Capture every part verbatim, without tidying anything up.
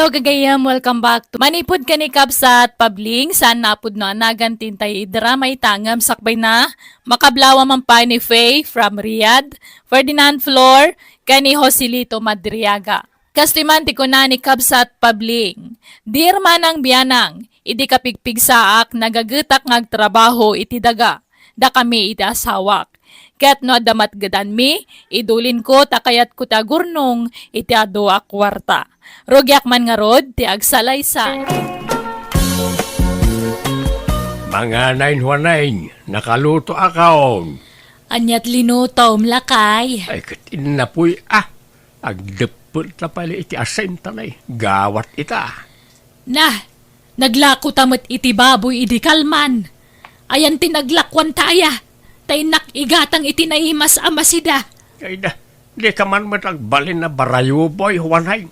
Hello, gagayam. Welcome back to Manipud ken ni Kabsat Pabling. Saan na pudno a nagan ti intay idrama ita ngem sakbay na. Makablawa man pay ni Faye from Riyadh, Ferdinand Flor, ken ni Joselito Madriaga. Kastoy man ti kuna ni Kabsat Pabling, "Dear Manang Bianang, idi kapigpigsaak, nagagetak nga agtrabaho iti daga, dakami iti asawak. Ket no adda matgedanmi, idulinko ta kayatko ti agurnong iti adu a kuarta. Rugiak man ngarud ti agsalaysay." Manganayon, Juanayon, nakalutoakon. Aniat linutom, lakay? Ay, ket innapoy, ah. Agdeppel ta pay iti asin ta naigawat ita. Nah, naglako ta met iti baboy idi kalman. Ayan ti naglakuan ta aya, ta innak igatang iti naimas a masida. Ay da, di ka man met agbalin a barayuboy, Juanay.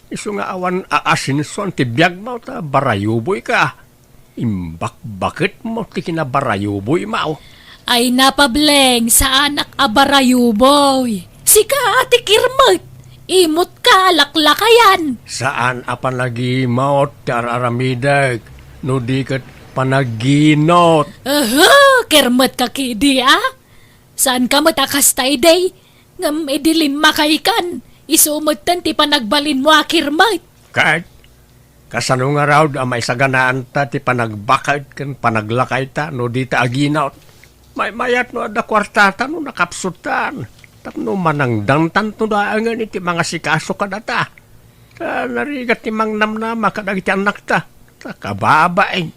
Isu nga awan aasinsuan ti biagmo ta barayuboy ka. Imbakbaketmo ti kinabarayuboymo. Ay na, Pableng, saanak a barayuboy. Sika a ti kirmet. Imot ka, laklakayan. Saan a panagimot ti ar-aramidek, no di ket panaginot. Aha, kirmet ka kidi, a? Saan ka met a kasta idi? Ngem idi limmakaykan, isu metten ti panagbalinmo a kirmet. Ket, kasano ngarud a maisaganaanta ti panagbaket ken panaglakayta no dita aginot? Maymayat no adda kuartata no nakapsutan, tapno manangdangtanto laengen iti mangasikaso kadata. Ta narigat ti mangnamnama kadagiti annakta, ta kababain.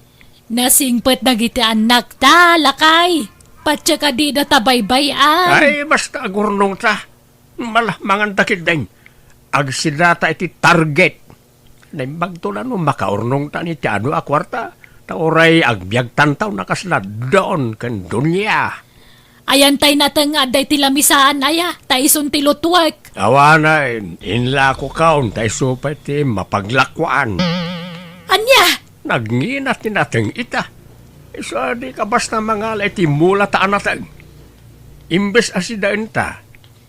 Nasingpet dagiti annakta, lakay. Patse kadi data baybay-an. Ay, basta agurnongta. Mala, manganta ketdin. Agsidata iti target. Naimbagto la no makaurnongtan iti adu a kuarta. Ta uray agbiagtanto no kasla don ken doña. Ayan tay nateng nga adda iti lamisaan aya, ta isun ti lutuek. Awanen, inlakokon, ta isu pay ti mapaglakuan. Ania? Nagngina ti nateng ita. Isu a di ka basta mangala iti mulata a nateng. Imbes a sidaenta,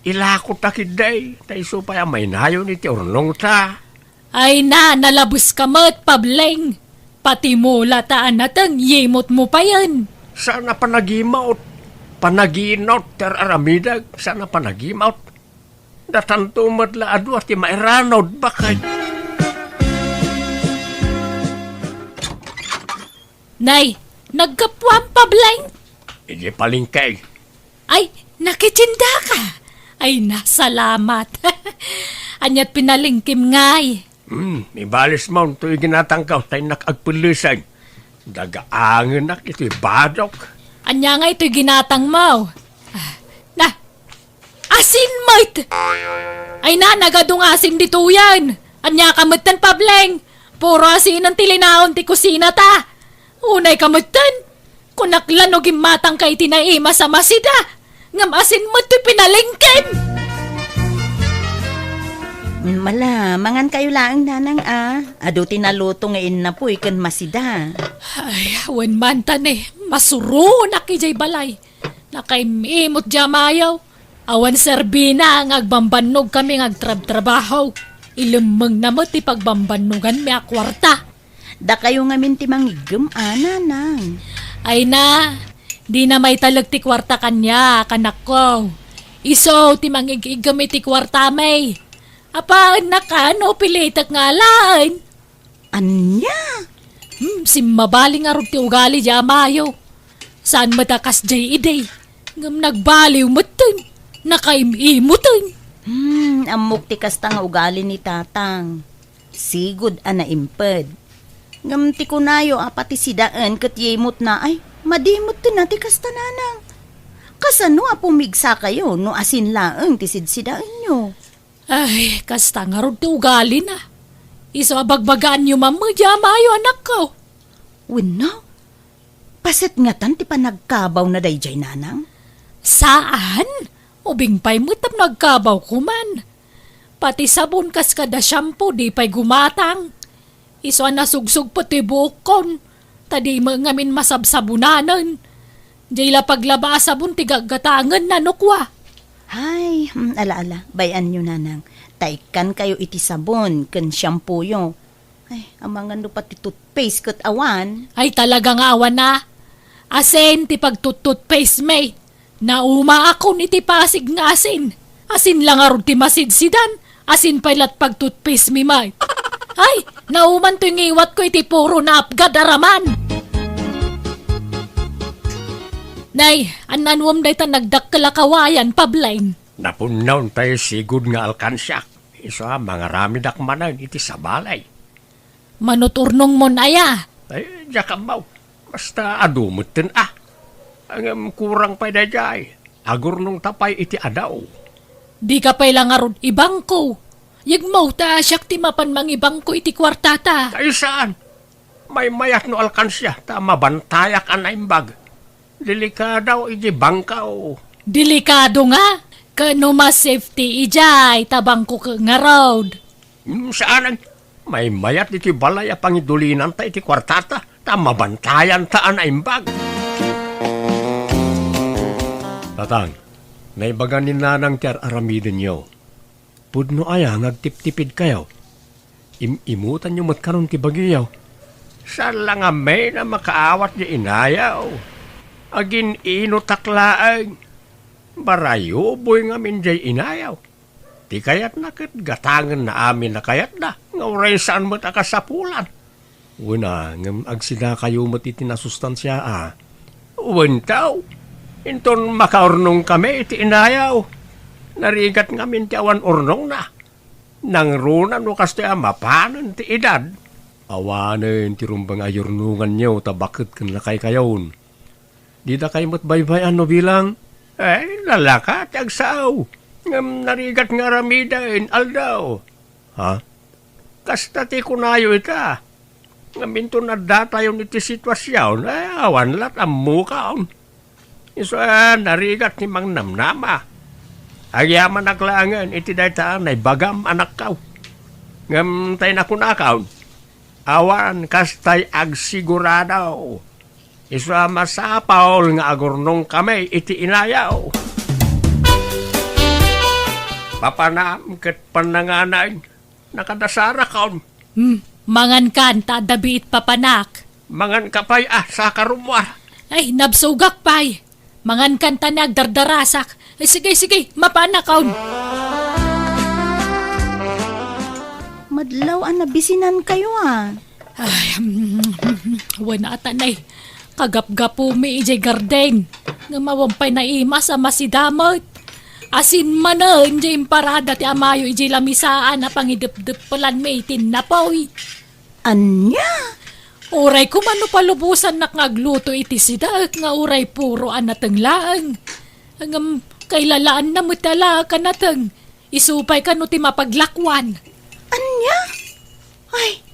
ilakota ketdi, ta isu pay a mainayon iti urnongta. Ay na, nalabeska met, Pableng. Pati mulata a nateng, yimotmo payen. Saan a panagimot, panaginot, ti ar-aramidek, saan a panagimot. Datanto met la a dua ti mairanod, baket. Nay, naggapuam, Pableng? Idi palengke. Ay, nakitindaka. Ay, nasalamat. Aniat pinalengkem, ngay? Hmm, ibalismon toy ginatangko, ta innak agpelleseng. Dagaangenak itoy badok. Ania ngay toy ginatangmo? Ah, na, asin met! Ay na, nagadu nga asin ditoyen. Ania ka metten, Pableng? Puro asinen ti linaon ti kusinata. Unay ka metten. Kunak la no gimmatangka iti naimas a masida, ngem asin met ti pinalengkem. Mala, mangankayo laeng, nanang, a. Adu ti naluto nga innapoy ken masida. Ay, wen man ta ne, masuronak idiay balay. Nakaim-imot diay amayo. Awan serbina nga agbambannogkami nga agtrabtrabaho. Ilemmengna met ti pagbambannoganmi a kuarta. Dakayo ngamin ti mangiggem a, nanang. Ay na, dina maitalek ti kuarta kaniak, anakko. Isu ti mangig-iggem iti kuartami. Apaennaka no pilitek nga alaen. Ania? Hmm, simmabaling ngarud ti ugali diay amayo. Saan met a kasdiay idi, ngem nagbaliw metten, nakaim-imoten. Hmm, ammok ti kasta nga ugali ni tatang. Sigud a naimped. Ngem ti kunayo a pati sidaen ket yimotna ay, madi metten a ti kasta, nanang. Kasano a pumigsakayo no asin laeng ti sidsidaenyo? Ay, kasta ngarud ti ugalina. Isu a bagbagaanyo man met diay amayo, anakko. Wenno, paset ngatan ti panagkabawna daydiay, nanang? Saan? Ubing pay met tapno agkabawko man. Pati sabon kas kada shampoo, di pay gumatang. Isu a nasugsugpet ti buokkon, ta di met ngamin masabsabonanen. Diay la paglaba a sabon ti gaggatangenna no kua. Ay, hmm, ala, ala, bay-anyo, nanang. Ta ikkankayo iti sabon ken shampooyo. Ay, amangan no pati toothpaste ket awan. Ay, talaga nga awan a. Asin ti pagtut-toothpaste mi. Naumaakon iti Pasig nga asin. Asin la ngarud ti masidsidan. Asin pay lat pagtutpis mi may. Ay, nauman toy ngiwat ko iti puro naapgad a raman. Nay, an-anuem dayta nagdakkel a kawayan, Pablain? Napunnaw tay sigud nga alkansiak. Isu a, mangaramidak manen iti sabali. Manuturnong mon aya? Ay, diak ammo. Basta adu metten a. Ngem kurang pay daydiay. Agurnongta pay iti adaw. Dika pay la ngarud ibangko. Yegmo ta siak ti mapan mangibangko iti kuartata. Ay, saan. Maymayat no alkansia ta mabantayak a naimbag. Delikado iti bangko. Delikado nga? Ken no mas safety idiay ta bangko ket ngarud. Hmm, saanen. Maymayat iti balay a pangidulinanta iti kuartata, ta mabantayanta a naimbag. Tatang, naibagan ni Nanang ti ar-aramidenyo. Pudno aya nga agtiptipidkayo? Im-imutanyo met kanon ti bagiyo. Saan la ngamin a makaawat di inayo. Agin-inutak laeng. Barayuboy ngamin diay inayo. Ti kayatna ket gatangenna amin a kayatna, nga uray saan met a kasapulan. Wen a, ngem agsidakayo met iti nasustansia a. Wen, taw. Inton makaurnongkami iti inayo. Narigat ngamin ti awan urnongna. Nangruna no kastoy a mapanen ti edad. Awanen ti rumbeng a yurnonganyo ta baket ken lakaykayon. Didakay met baybay-an no bilang? Ay, lalaka ti agsao. Ngem narigat nga aramiden, aldaw. Ha? Kasta ti kunayo ita. Ngem inton addatayon iti situasion, ay, awan lat ammokon. Isu a narigat ti mangnamnama. Agyamanak laengen iti dayta a naibagam, anakko. Ngem tay nakunakon, awan kastay agsigurado. Isu a masapul nga agurnongkami iti inayo. Papanam ket pannanganay, nakadasarakon. Hmm, mangankan ta adda biit papanak. Manganka pay a saka rummuar. Ay, nabsogak pay. Mangankan ta ni agdardarasak. Ay, sige, sige, mapanakon. Madlaw a nabisinankayo a. Ay, wen a, tanay. Kagapgapumi idiay garden. Ngem awan pay naimas a masidamet. Asin manen diay imparada ti amayo idiay lamisaan a pangidepdeppelanmi iti napoy. Ania? Uray koma no palubosannak nga agluto iti sidaek nga uray puro a nateng laeng. Ngem kailalaanna met a laak a nateng. Isu pay kano ti mapaglakuan. Ania? Ay,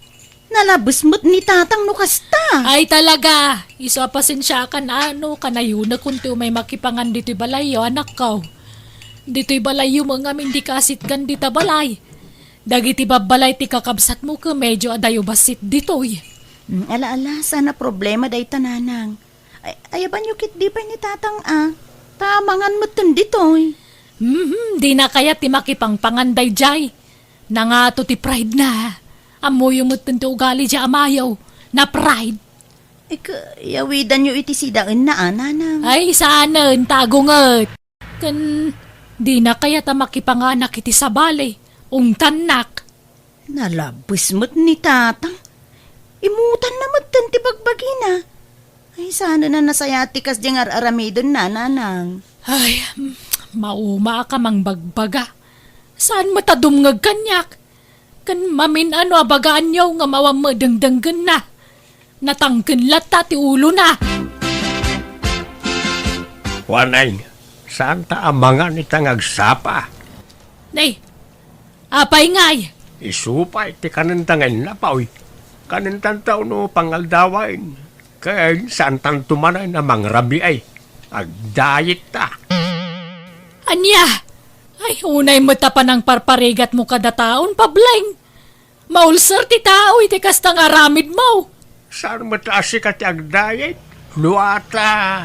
nalabes met ni tatang no kasta. Ay, talaga. Isu a pasensiakan a no kanayonakon ti umay makipangan ditoy balayyo, anakko. Ditoy balayyo met ngamin, dika asitgan dita balay. Dagiti babbalay ti kakabsatmo ket medyo adayo bassit ditoy. Mm, ala, ala, saan a problema dayta, nanang. Ay, ayabanyo ketdi pay ni tatang a. Ta mangan metten ditoy. Mhm, dina kayat ti makipangpangan daydiay. Nangato ti pride na. Ammoyo metten ti ugali diay amayo. Na-pride. Ika, yawidanyo iti sidaenna a, nanang. Ay, saanen, ta agunget. Ken dina kayat a makipanganak iti sabali, ungtannak. Nalabes met ni tatang. Imutanna metten ti bagbagina. Ay, saanen a nasayaat ti kasdiay nga ar-aramidenna, nanang. Ay, mm, maumaak a mangbagbaga. Saan met a dumngeg kaniak? Ken mamin-ano a bagaanyo nga awan met dengdenggenna. Natangken latta ti ulona. Kuanay, saanta a mangan ita nga agsapa. Nay, apay ngay? Isu pay ti kanenta nga innapoy. Kanentanta no pangaldawen. Ken saantanto manen a mangrabii. Agdayetta. Ania? Ay, unay met a panangparparigatmo kada taon, Pableng. Maulser ti tao iti kasta nga aramidmo. Saan met a sika ti agdayet? Luata.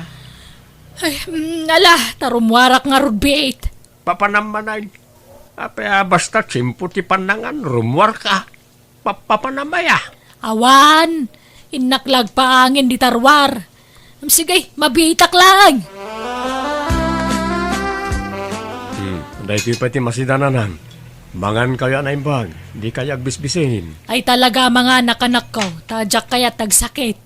Ay, mm, ala, ta rummuarak ngarud biit. Papanam manen. Apay a basta tiempo ti pannangan, rummuarka. Pa-, papanam aya? Awan, innak la agpaangin dita ruar. Am, sige, mabiitak laeng. Hmm, daytoy pay ti masida, Nanang. Mangankayo a naimbag, dikayo agbisbisin. Ay talaga a manganak, anakko, ta diak kayat agsakit.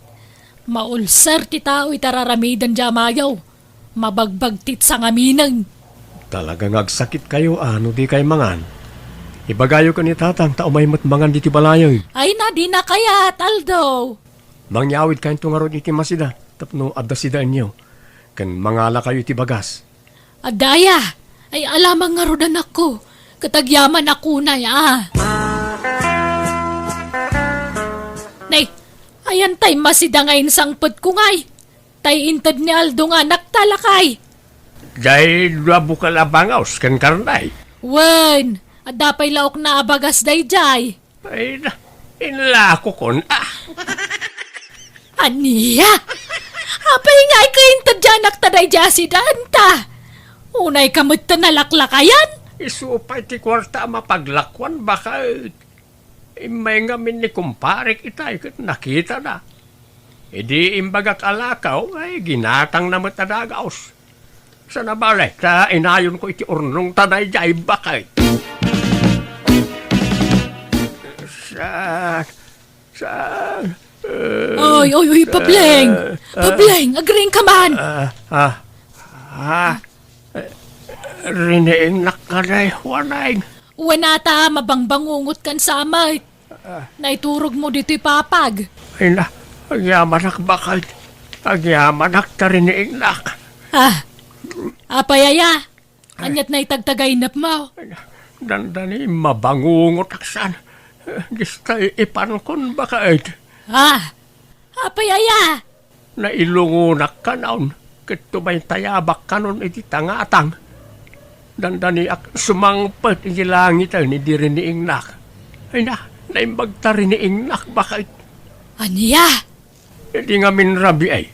Maulser ti tao iti ar-aramiden diay amayo. Mabagbagtit sangaminen. Talaga nga agsakitkayo a no dikay mangan. Ibagayo ken ni Tatang ta umay met mangan ditoy balayen. Ay na, dina kayat, Aldo. Mangyawidkayonto ngarud iti masida tapno adda sidaenyo, ken mangalakayo iti bagas. Adda aya? Ay, alamang ngarud, anakko, ket agyamanak unay a. Nay, ayan tay masida nga insangpetko ngay. Tay inted ni Aldo nga anakta, lakay. Diay dua bukel a bangaws ken karne. Wen, adda pay laokna a bagas daydiay. Ay, na, inlakokon, ah. Ania? Apay nga ay kainted diay anakta daydiay a sidaenta? Unayka met ta nalaklakayan? Isu pay ti kuarta a mapaglakuan, baket. Immay ngamin ni kumparek itay ket nakitana. Idi imbagak a lakaw, ay ginatangna met a dagaus. Saan a bale, ta inayonko iti urnongta daydiay, baket. Saan? Saan? Eh, Oy, oy, oy, Pableng! Eh, eh. Pableng, agriingka man! Ah, ah, ah. Eh, riniingnak kadi, Juaneng. Wen ata, mabangbangungotkan sa met. Ah. Naiturogmo ditoy papag. Ay na, agyamanak, baket. Agyamanak ta riniingnak. Ah, apay aya? Aniat na itagtagainepmo? Dandani, mabangungotak saan. Distay ipankon, baket. Ah, apay aya? Nailungonak kanon, ket tumaytayabak kanon iti tangatang. Dandaniak sumangpet iti langiten idi riniingnak. Ay na, naimbag ta riniingnak, baket. Ania? Idi ngamin rabii,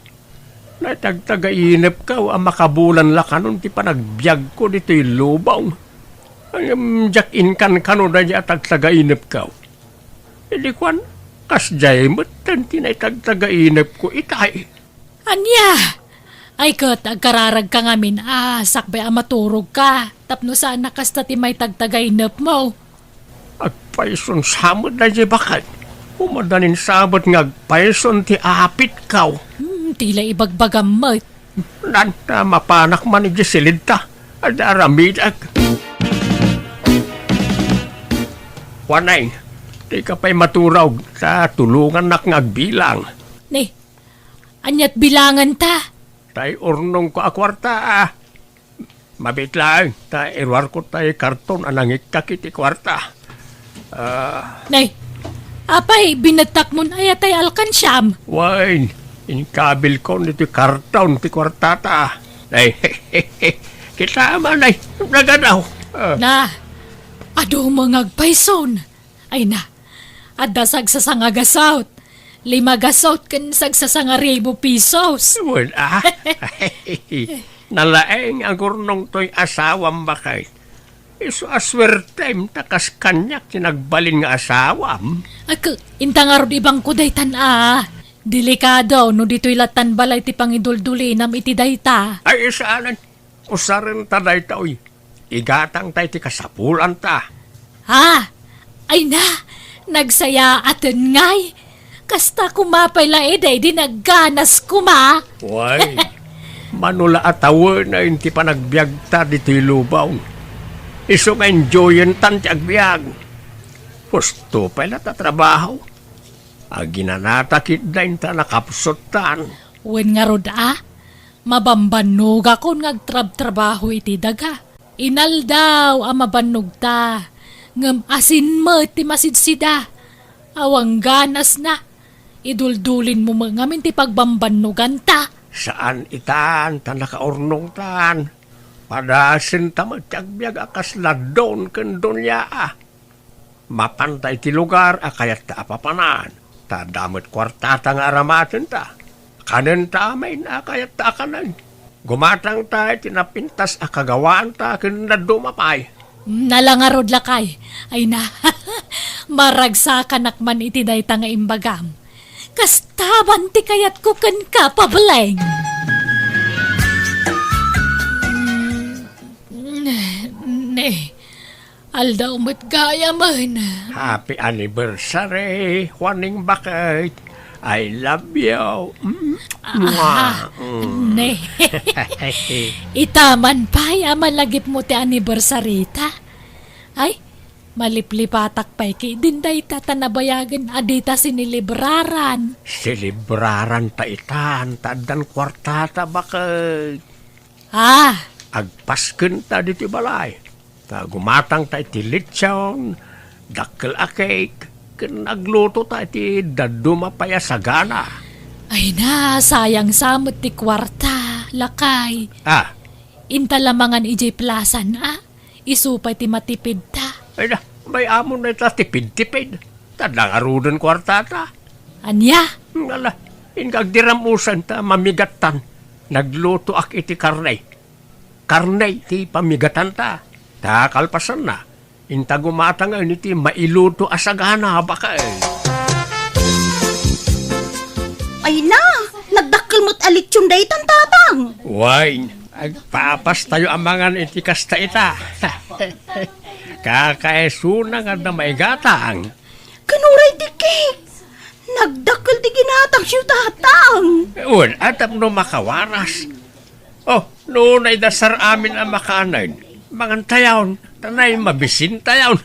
naitagtagainepko a makabulan la kanon ti panagbiagko ditoy lubong. Ngem diak inkankano daydiay a tagtagainepko. Idi kuan, kasdiay metten ti naitagtagainepko itay. Ania? Ay ket, agkararagka ngamin a sakbay a maturogka, tapno saan a kasta ti maitagtagainepmo. Agpayson sa met daydiay, baket. Umadanin sa met nga agpayson ti apitko. Hmm, ti la ibagbagam met. Nanta, mapanak man idiay silidta. Adda aramidek. Juaneng, dika pay maturog, ta tulongannak nga agbilang. Ni, aniat bilanganta? Tay urnongko a kuarta, ah. Mabiit laeng, ta iruarko tay karton a nangikkak iti kuarta. Ah. Nay, apay, binettakmon aya tay alkansiam? Wen, inkabilkon iti karton ti kuartata. Nay, kita man, nay, nagadaw. Ah. Na, adu met nga agpayson. Ay na, adda sagsasanga gasut, lima gasut ken sagsasanga ribu pisos. Wen, ah. Nalaeng a gurnong toy asawam, baket. Isu a suertem ta kas kaniak ti nagbalin nga asawam. Ak, inta ngarud ibangko daytan a. Delikado no ditoy lattan balay ti pangiduldulinam iti dayta. Ay, saanen. Usarenta daytoy. Igatangta iti kasapulanta. Ha? Ay na, nagsayaaten ngay. Kasta koma pay la idi, di nagganas koma. Way, mano la a tawenen ti panagbiagta ditoy lubong. Isu nga enjoyentan ti agbiag. Husto pay la ta trabaho. Aginanata ketdin ta nakapsuttan. Wen ngarud a, mabambannogakon nga agtrabtrabaho iti daga. Inaldaw a mabannogta, ngem asin met ti masidsida. Awan ganasna, iduldulinmo met ngamin ti pagbambannoganta. Saan itan ta nakaurnongtan. Padasenta met ti agbiag a kasla don ken donia a. Mapanta iti lugar a kayatta a papanan, ta adda met kuartata nga aramatenta. Kanenta amin a kayatta a kanen. Gumatangta iti napintas a kagawaanta ken dadduma pay. Nala ngarud, lakay. Ay na, maragsakanak man iti dayta nga imbagam. Kastaban ti kayatko kenka, Pableng. Mm, ne, aldaw met gayamen. Happy anniversary, Juaning Baket. I love you. Mm. Ah, Mwah. Mm. Ne. Ita man pay a malagipmo ti anniversary ta. Ay, maliplipatak pay ketdin dayta ta nabayagen a dita sinelebraran. Selebraranta itan ta addan kuartata, baket. Ah. Agpaskenta ditoy balay. Ta gumatangta iti litson, dakkel a cake, ken aglutota iti dadduma pay a sagana. Ay na, sayang sa met ti kuarta, lakay. Ah. Inta la mangan idiay plasan, a? Isu pay ti matipidta. Ay na, may amon na ita tipid-tipid. Ta adda ngaruden kuartata. Ania? Ala, inka agdiram usan ta mamigattan. Naglutoak iti karne. Karne ti pamigatanta. Ta kalpasanna, inta gumatangen iti mailuto a sagana, baket. Ay na, nagdakkel met a litson daytan, Tatang. Wen, agpapastayo a mangan iti kasta ita. Kakaisuna nga adda maigatang. Ken uray ti cake. Nagdakkel ti ginatangyo, Tatang. Wen, a tapno makawaras. Oh, no, naidasar amin a makaanen. Mangantayon, ta nay mabisintayon.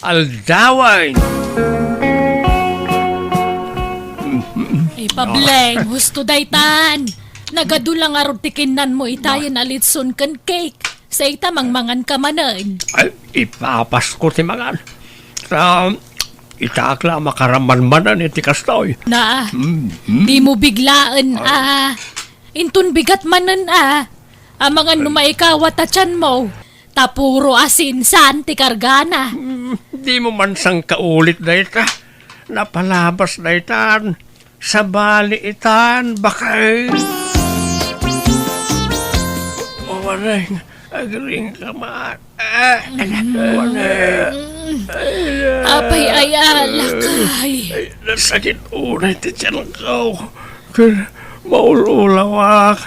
Aldawen. Ay, Pableng, husto daytan. Nagadu la ngarud ti kinnanmo itayen a litson ken cake. Sa ita mangmangan ka manen. Ay, ipapasko ti mangan. Ta, itaak la a makaramanmanan iti kastoy. Na, Mm, mm. Dimo biglaen, a. Inton bigat manen, a. Amangan no maikawa ta tianmo. Ta puro asin saan ti kargana. Mm, dimo man sangkaulit dayta. Napalabas daytan. Sabali itan, baket. Uwaneng, agring ka man. Ah, uwaneng. Apay aya, lakay. Ay, nasakit unay ti tianko. Ken maul-ulawak.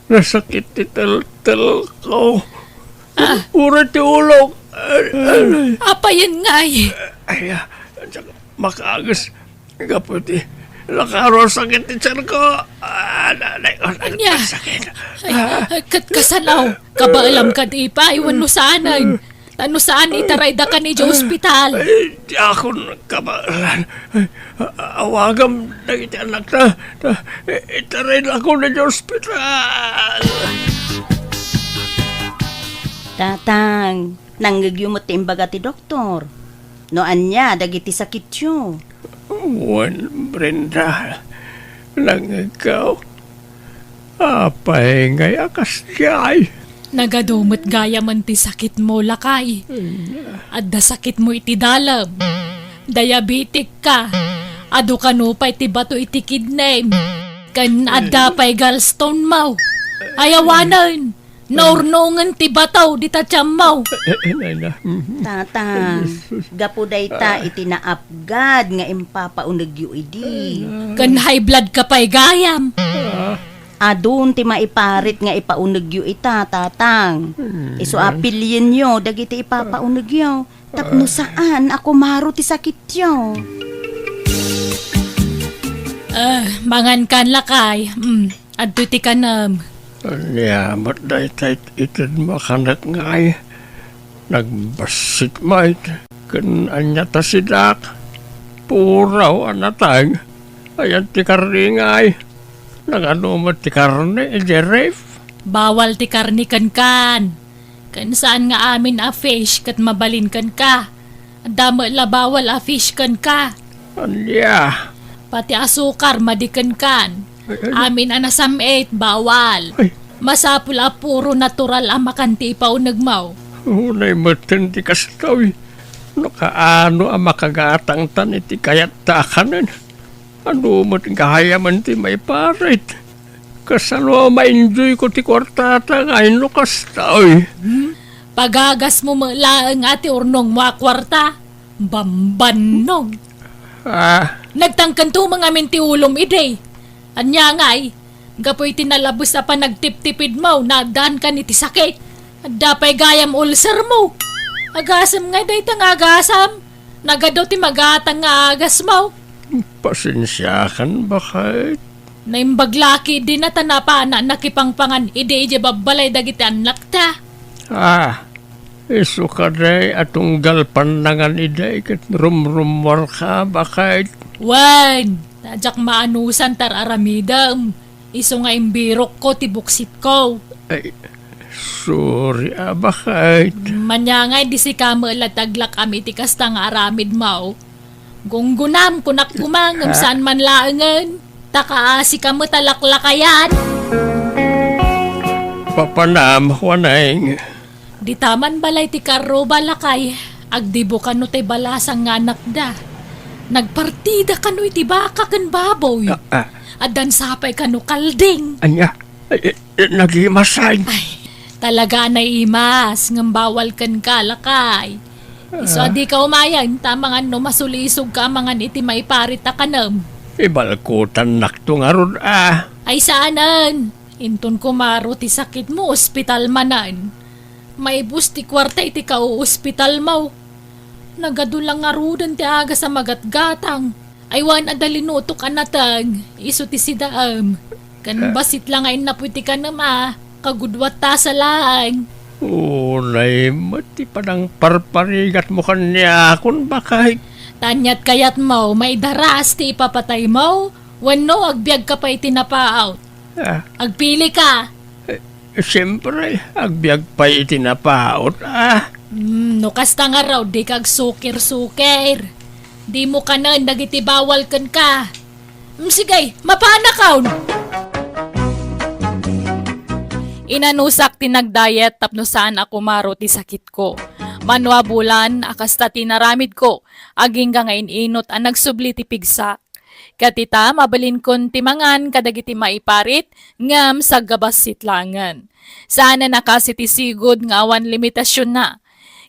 Nasakit ti teltelko. Ah. Uray ti ulok. Ay, ay. Apayen ngay? Ay, ah, makaagis. Gapu ti nakaro sakit ti tianko. Ah, nanay ko, Ania? Sakit. Ay, ah, ay, kat-, kasano? Kabaelam kad ipay, wenno saanen? Ta no saan, itarayda kan idiay ospital. Ay, diakon kabaelan. Ay, a-, awagam dagiti anakta. Ta, i-, itaraydakon idiay ospital. Tatang, nangngegyo met ti imbaga ti doktor. No ania dagiti sakityo? Wen, Brenda, nangngegko. Apay ngay a kasdiay? Nagadu met gayamen ti sakitmo, lakay. Adda sakitmo iti dalem. Diabetic ka. Adu kano pay ti bato iti kidney. Ken adda pay gallstone mo. Ay awanen. Naurnongen ti bato dita tiammo. Eh, eh, nay na. Mhm. Tatang, gapu dayta iti naapgad nga impapaunegyo idi. Ken high blood ka pay gayam. Ah. Adun ti maiparit nga ipaunegyo ita, Tatang. Hmm. Isu a pilienyo dagiti ipapaunegyo. Tapno saan a kumaro ti sakityo. Ah, mangan kan, lakay. Mm. Adtoy ti kanem. Ania met dayta it-, itedmo a kanek ngay? Nagbassit met. Ken ania ta sidak? Puraw a nateng. Ayan ti karne ngay. Nagadu met ti karne idiay ref? Bawal ti karne kenkan. Ken saan nga amin a fish ket mabalin kenka. Adda met la bawal a fish kenka. Ania? Pati asukar, madi kenkan. Ay, ay. Amin a nasam-it, bawal. Ay. Masapul a puro natural a makan ti ipaunegmo. Unay metten ti kastoy. No kaano a makagatangtan iti kayatta a kanen? Adu met gayamen ti maiparit? Kasano a ma-enjoy ko ti kuartata nga inno kasta, oy? Hmm? Pagagasmo met laeng a ti urnongmo a kuarta. Bambannog. Ah. Nagtangkento met ngamin ti ulom idi. Ania ngay, gapu iti nalabes a panagtiptipidmo, naaddaankan iti sakit. Adda pay gayam ulcermo. Agasem ngay dayta nga agasam. Nagadu ti magatang nga agasmo. Pasensiakan, baket. Naimbag la ketdi ta napanak nakipangpangan idi idiay babbalay dagiti annakta. Ah, isu kadi a tunggal pannangan idi ket rumrummuarka, baket. Wen, ta diak maanusan ti ar-aramidem. Isu nga imbirokko ti buksitko. Ay, sorry a, baket. Ania ngay, di sika met la ti aglak-am iti kasta nga aramidmo. Gunggonam, kunak koma, ngem saan man laengen. Ta kaasika met a laklakayan. Papanam, Juaneng. Dita man balay ti karruba, lakay, agdibo kano ti balasang nga anakda. Nagpartida kano iti baka ken baboy. Ah, ah. Addan sapay kano kalding. Ania? Eh, eh, eh, nagimasan. Ay, talaga a naimas, ngem bawal kenka, lakay. Isu a dika umayen, ta amangan no masulisogka amangan iti maiparit a kanem. Ibalkutannakto ngarud, ah. Ay, saanen. Inton kumaro ti sakitmo, ospital manen. Maibus ti kuarta iti kauospitalmo. Nagadu la ngaruden ti agas a magatgatang. Ay, wen adda linutok a nateng, isu ti sidaem. Ken bassit la nga innapoy ti kanem a, kagudua ta sa laeng. Unay met ti panangparparigatmo kaniakon, baket. Ta aniat kayatmo, maidaras ti ipapataymo, wenno agbiagka pay iti napaot? Ah. Agpilika. Eh, siempre, agbiag pay iti napaot, ah. Hmm, no kasta ngarud, dika agsukir-sukir. Dimo kanen dagiti bawal kenka. Hmm, sige, mapanakon. Inanusak ti nagdayet tapno saan a kumaro ti sakitko. Mano a bulan a kasta ti naramidko, agingga nga in-inut a nagsubli ti pigsak. Ket ita, mabalinkon ti mangan kadagiti maiparit, ngem saggabassit laengen. Saanen a kas iti sigud nga awan limitasionna.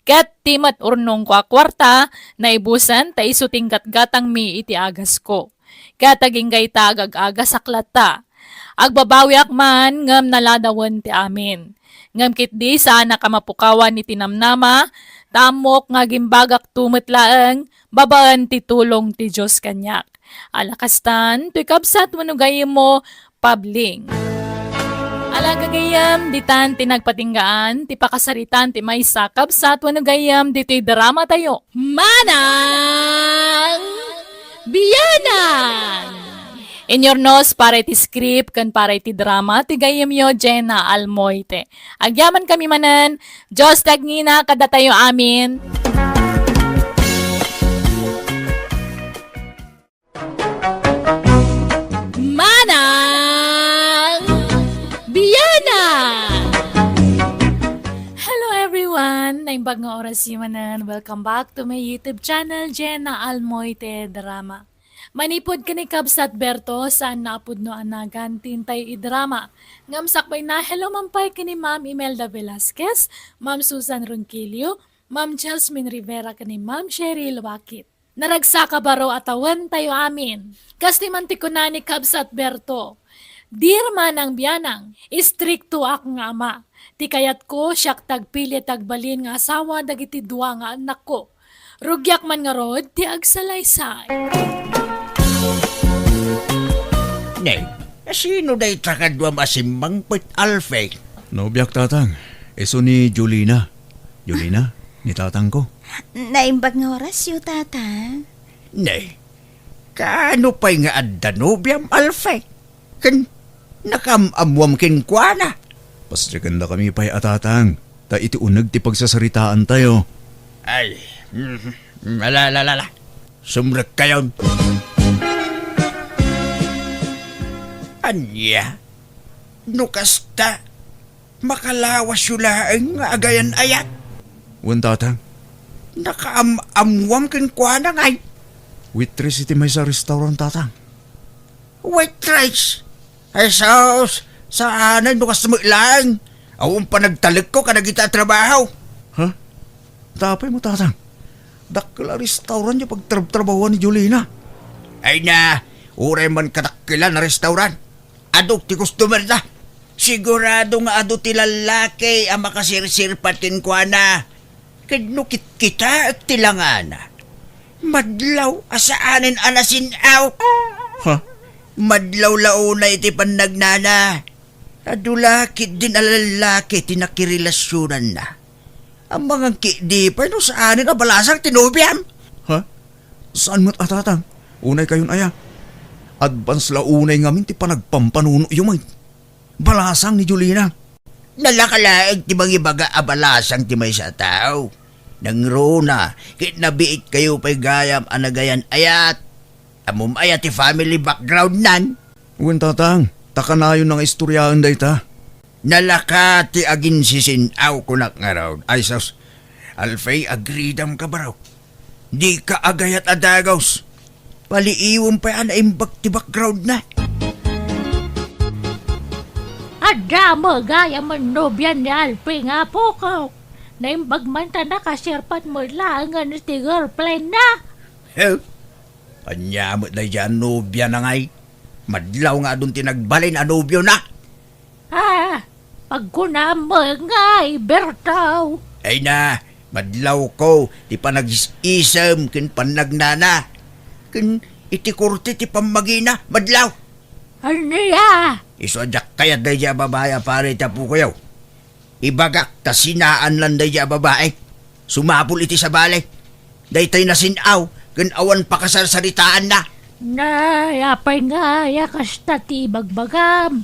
Ket ti met urnongko a kuarta, naibusen ta isu ti inggatgatangmi iti agasko. Ket agingga ita, agag-agasak latta. Agbabawiak man, ngem naladawen ti amin. Ngem ketdi, saanak a mapukawan iti namnama, ta ammok nga agimbagakto met laeng babaen ti tulong ti Dios kaniak. Ala kastan, toy kabsat wenno gayyemmo, Pabling. Ala gagayyem, ditan ti nagpatinggaan ti pakasaritaan ti maysa a kabsat wenno gayyem ditoy dramatayo. Manang Bianang! Inyurnos para iti script ken para iti drama ti gayyemyo, Jenna Almoite. Agyamankami manen, Dios ti agngina kadatayo amin. Manang Bianang! Hello everyone! Naimbag nga orasyo manen. Welcome back to my YouTube channel, Jenna Almoite Drama. Manipud ken ni Kabsat Berto, saan a pudno a nagan ti intay idrama. Ngem sakbayna, hello man pay ken ni Ma'am Imelda Velasquez, Ma'am Susan Ronquillo, Ma'am Jasmine Rivera ken ni Ma'am Cheryl Wakit. Naragsak a baro a tawen tayo amin. Kas ti man ti kuna ni Kabsat Berto, "Dear Manang Bianang, istriktoak nga ama. Ti kayatko, siak ti agpili ti agbalin nga asawa dagiti dua nga annakko. Rugiak man ngarud ti agsalaysay." Ne, sino dayta kaduam a simmangpet, Alfie? Nobiak, Tatang. Isu ni Jolina. Jolina, ni tatangko. Naimbag nga orasyo, Tatang. Ne, kaano pay nga adda nobiam, Alfie? Ken nakaam-ammuam kenkuana? Pasdiakendakami pay a, Tatang, ta iti uneg ti pagsasaritaantayo. Ay, mm, ala, ala, ala, ala. Sumrekkayon. Ania? No kasta, makalawasyo laeng nga agayan-ayat. Wen, Tatang. Nakaam-ammuam kenkuana ngay. Waitress iti maysa a restaurant, Tatang. Waitress? Jesus! Saanen no kasta met laeng. Awan panagtalekko kadagita a trabaho. Ha? Apay met, Tatang? Dakkel a restaurant ti pagtrabtrabahoan ni Jolina. Ay na, uray man kadakkelan a restaurant. Adu ti customer da. Sigurado nga adu ti lallaki a makasirsirpat kenkuana. Ket no kitkitaek ti langana, madlaw a saanen a nasin-aw. Ha? Madlaw la unay iti pannagnana. Adu la ketdin a lallaki ti nakirelasionanna. Amangan ketdi pay no saanen a balasang ti nobiam. Ha? Saan met a, Tatang? Unay kayon aya. Advance la unay ngamin ti panagpampanunoyo met. Balasang ni Jolina. Nalaka laeng ti mangibaga a balasang ti maysa a tao. Nangruna, ket nabiit kayo pay gayam a nagayan-ayat. Ammom aya ti family background nan? Wen, Tatang, ta kanayon nga istoryaen dayta. Nalaka ti aginsisin-aw kunak ngarud. Ay sus, Alfie, agridam ka, baro. Dika agayat a dagus. Paliiwem pay a naimbag ti background na. Adda met gayam a nobia ni Alfie nga apok. Naimbag man ta nakasirpat met laengen iti girlfriend na. He? Ania met daydiay a nobia na ngay? Madlaw nga adun ti nagbalin a nobio na. Ah, pagkunam met ngay, Bertaw. Ay na, madlawko ti panagis-isem ken pannagnana. Ken iti korte ti pammagina, madlaw. Ania? Isu a diak kayat daydiay a babai a pari ti apokoyo. Ibagak ta sinaan lan daydiay a babai. Sumapul iti sabali. Daytoy nasin-aw ken awan pakasarsaritaanna. Nay, apay ngay a kasta ti ibagbagam?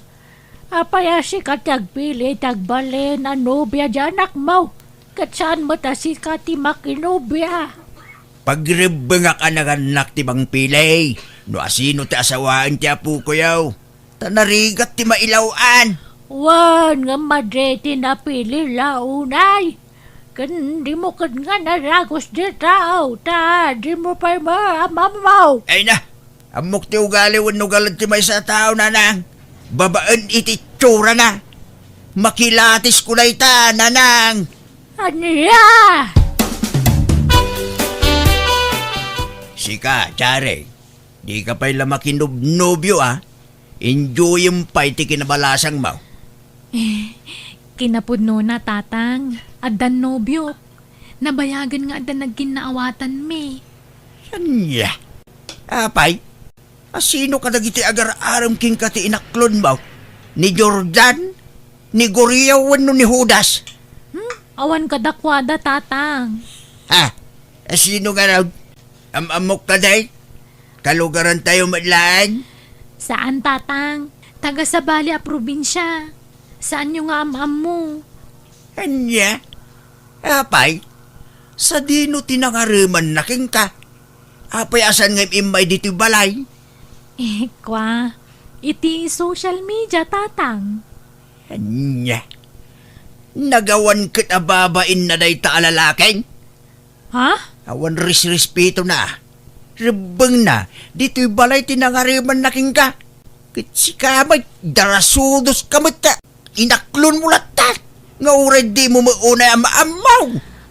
Apay a sika ti agpili iti agbalin a nobia ti anakmo? Ket saan met a sika ti makinobia? Pagrebbengak a nagannak ti mangpili no asino ti asawaen ti apokoyo. Ta narigat ti mailaw-an. Wen, ngem madi ti napili la unay. Ken dimo ketdi nga nadagus dita, ta dimo pay maammo. Ay na, ammok ti ugali wenno galad ti maysa a tao, nanang. Babaen iti itsurana. Makilatis ko dayta, nanang. Ania? Sika, Jare, dika pay la makinobnobio, a? Enjoyem pay ti kinabalasangmo. Eh, kinapudnona, Tatang. Addan nobiok. Nabayagen nga adda nagkinnaawatanmi. Ania? Apay, asino kadagiti agar-arem kenka ti inaklonmo? Ni Jordan? Ni Guriaw wenno ni Judas? Hmm? Awan kadakuada, Tatang. Ha? Asino ngarud? Am-ammok kadi? Kalugarantayo met laeng? Saan, Tatang. Taga-sabali a probinsia. Saanyo nga am-ammo? Ania? Apay, sadino ti nangaremanna kenka? Apay a saan nga im-immay ditoy balay? Eh, kwa, iti social media, Tatang. Ania? Nagawan ket a babainna dayta a lalaki? Ha? Awan resrespetona. Rebbengna, ditoy balay ti nangaremanna kenka. Ket sika met, darasudoska met ta. Inaklonmo latta. Nga uray dimo met unay a maammaw.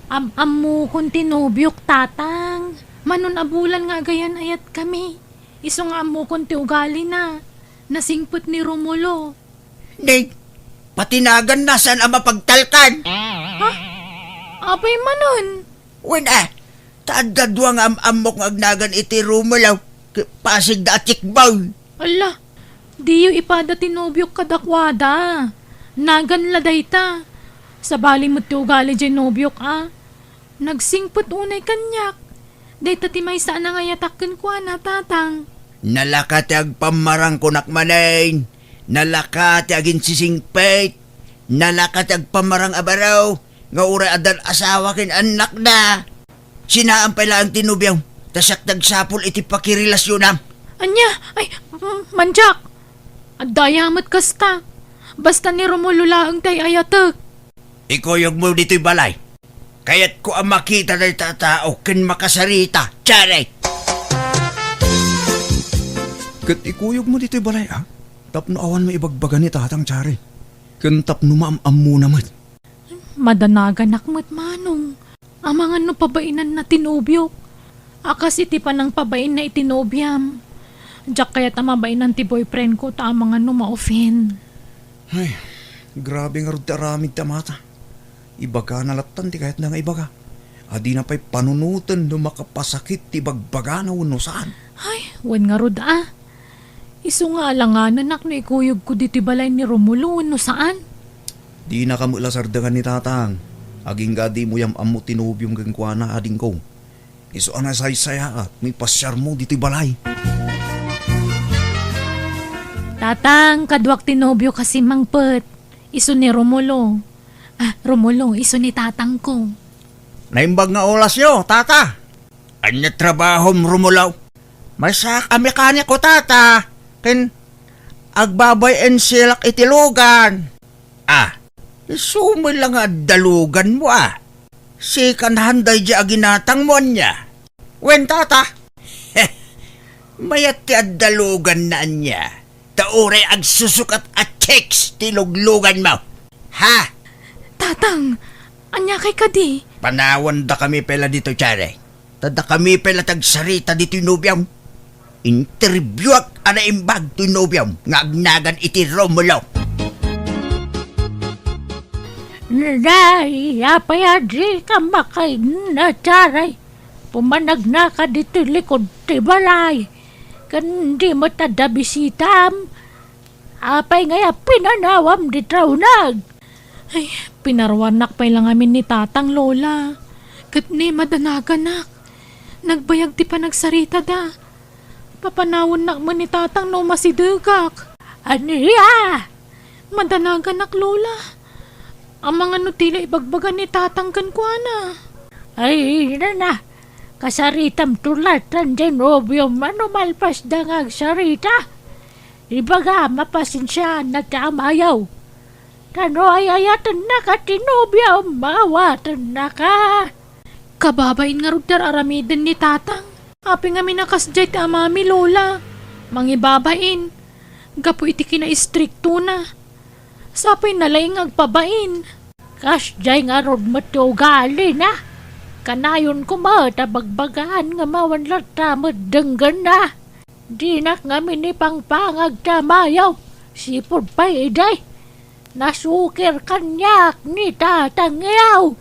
Am-ammokon ti nobiok, Tatang. Mano a bulan nga agayan-ayatkami. Isu nga ammokon ti ugalina. Nasingpet ni Romulo. Nay, pati naganna saan a mapagtalkan. Ha? Apay manen? Wen a, ta adda dua nga am-ammok nga agnagan iti Romulo, ket pasigda a checkboy. Ala, diyo ipada ti nobiok kadakuada. Nagan la dayta. Sabali met ti ugali diay nobiok a. Nagsingpet unay kaniak. Dayta ti maysa a nangayatak kenkuana, Tatang. Nalaka ti agpammarang kunak manen. Nalaka ti aginsisingpet. Nalaka ti agpammarang a baro nga uray addan asawa ken annakda. Sinaan pay laeng ti nobiom, ta siak ti agsapul iti pakirelasionam. Ania? Ay, mm, mandiak. Adda aya met kasta. Basta ni Romulo laeng ti ay-ayatek. Ikuyogmo ditoy balay. Kayatko a makita dayta a tao ken makasarita. Tiyaray! Ket ikuyogmo ditoy balay, a? Tapno awan maibagbaga ni Tatang, Charing. Ken tapno maam-ammona met. Madanaganak met, Manong. Amangan no pabainanna ti nobiok. A kas iti panangpabainna iti nobiam. Diak kayat a mabainan ti boyfriend ko ta amangan no ma-offend. Ay, grabe ngarud ti aramid ti amata. Ibagana lattan ti kayatna nga ibaga. A dina pay panunoten no makapasakit ti ibagbagana wenno saan. Ay, wen ngarud a. Isu nga alanganenak no ikuyogko ditoy balay ni Romulo wenno saan. Dinaka met la sardengan ni Tatang. Agingga dimo yam-ammo ti nobiom kenkuana, adingko. Isu a nasaysayaat no ipasiarmo ditoy balay. Tatang, kaduak ti nobio kas immangpet. Isu ni Romulo. Ah, Romulo, isu ni tatangko. Naimbag nga olasyo, Tata. Ania trabahom, Romulo? Maysaak a mekaniko, Tata. Ken agbabay-en siak iti lugan. Ah, isu met la nga adda luganmo, a. Second hand daydiay a ginatangmo, ania? Wen, Tata. Mayat ti adda luganna, ania? Ta uray agsusukat a chicks ti lugluganmo. Ha? Tatang, ania kay kadi? Panawandakami pay la ditoy, Charing. Ta dakami pay la ti agsarita ditoy nobiom. Interbiuak a naimbag toy nobiom nga agnagan iti Romulo. Nay, apay a dika makainna, Charing? Pumanagnaka ditoy likud ti balay. Ken di met adda bisitam. Apay ngay a pinanawam ditoy uneg? Ay, pinaruannak pay la ngamin ni Tatang, Lola. Ket ni madanaganak. Nagbayag ti panagsaritada. Papanawannak met ni Tatang no umasidegak. Ania? Madanaganak, Lola. Amangan no ti la ibagbaga ni Tatang kenkuana. Ay, nana. Kasaritam tulatan ti nobiom no malpasda nga agsarita. Ibaga, mapasensiaanna ti amayo. Ta no ay-ayatennaka ti nobiom, maawatennaka. Kababain ngarud ti ar-aramiden ni Tatang. Apay ngamin a kasdiay ti amami, Lola? Mangibabain. Gapu iti kinaistriktona. Sapay na laeng nga agpabain. Kasdiay ngarud met ti ugalina. Kanayon koma ta bagbagaan nga mawan latta met denggenna. Dinak ngamin ipangpangag ti amayo, sipud pay idi. Nasukir kaniak ni Tatang Iyaw.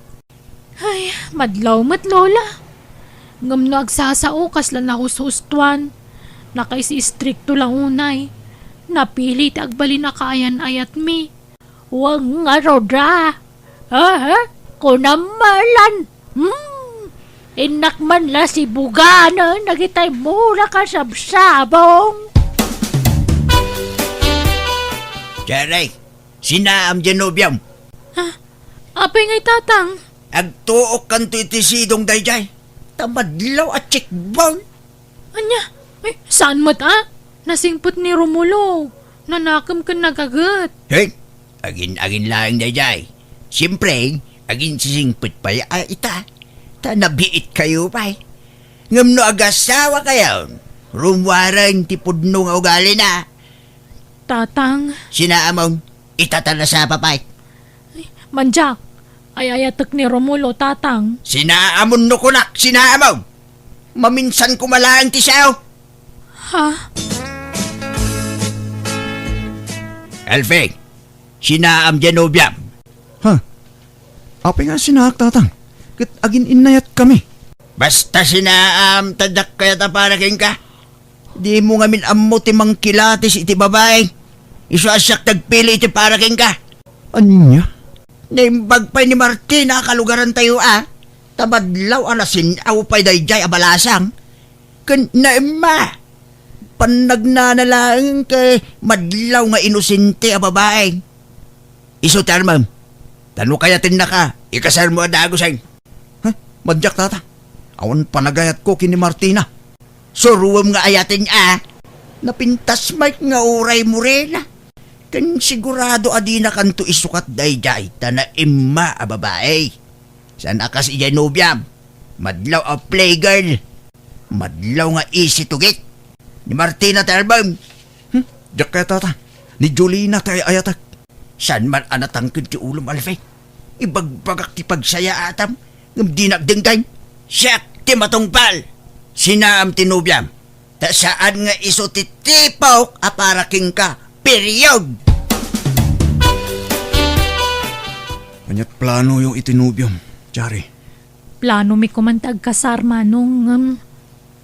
Ay, madlaw met, Lola. Ngem no agsasao, kasla nahushustuan. Nakaisi-istrikto la unay. Napili ti agbalin a kaayan-ayatmi. Wen ngarud a. Aha? Kunam man lan. Hmm. Innak man la sibuganen dagitay mura kasabsabong. Charing, sinaam diay nobiom. Ha? Apay ngay, Tatang? Agtuokkanto iti sidong daydiay. Ta madlaw a cheekbone. Ania? Ay, saan met a? Nasingpet ni Romulo. Nanakem ken nagaget. Hey, agin-agin laeng daydiay. Siempre, aginsisingpet pay a ita. Ta nabiitkayo pay. Ngem no agasawakayon, rummuaren ti pudno nga ugalina. Tatang. Sinaamon, ita ta nasapa pay. Ay, mandiak, ay-ayatek ni Romulo, Tatang. Sinaamon no kunak, sinaamon! Maminsan koma laeng ti sao. Ha? Elfie, sinaam diay nobiam. Ha? Apay nga sinaak, Tatang? Ket agin-innayatkami. Basta sinaam, ta diak kayat a para kenka. Dimo ngamin ammo ti mangkilatis iti babai. Isu a siak ti agpili iti para kenka. Ania? Naimbag pay ni Martina a kalugarantayo a. Ta madlaw a nasin-aw pay daydiay a balasang. Ken naimma. Pannagnana laeng ket madlaw nga inosente a babai. Isu ti armem. Ta no kayatennaka, ikasarmo a dagusen. Ha? Madiak, Tata. Awan panagayatko ken ni Martina. Suroem nga ayaten a. Napintas met nga uray morena. Ken sigurado a dinakanto isukat daydiay ta naimma a babai. Saan a kas idiay nobiam. Madlaw a playgirl. Madlaw nga easy to get. Ni Martina ti armem. Hmm? Diak kayat, Tata. Ni Jolina ti ay-ayatek. Saan man a natangken ti ulom, Alfie? Ibagbagak ti pagsayaatam, ngem dinak denggen. Siak ti matungpal. Sinaam ti nobiam. Ta saan nga isu ti tipok a para kenka. Period! Ania't planoyo iti nobiom, Chari? Planomi koman ti agkasar, Manong, ngem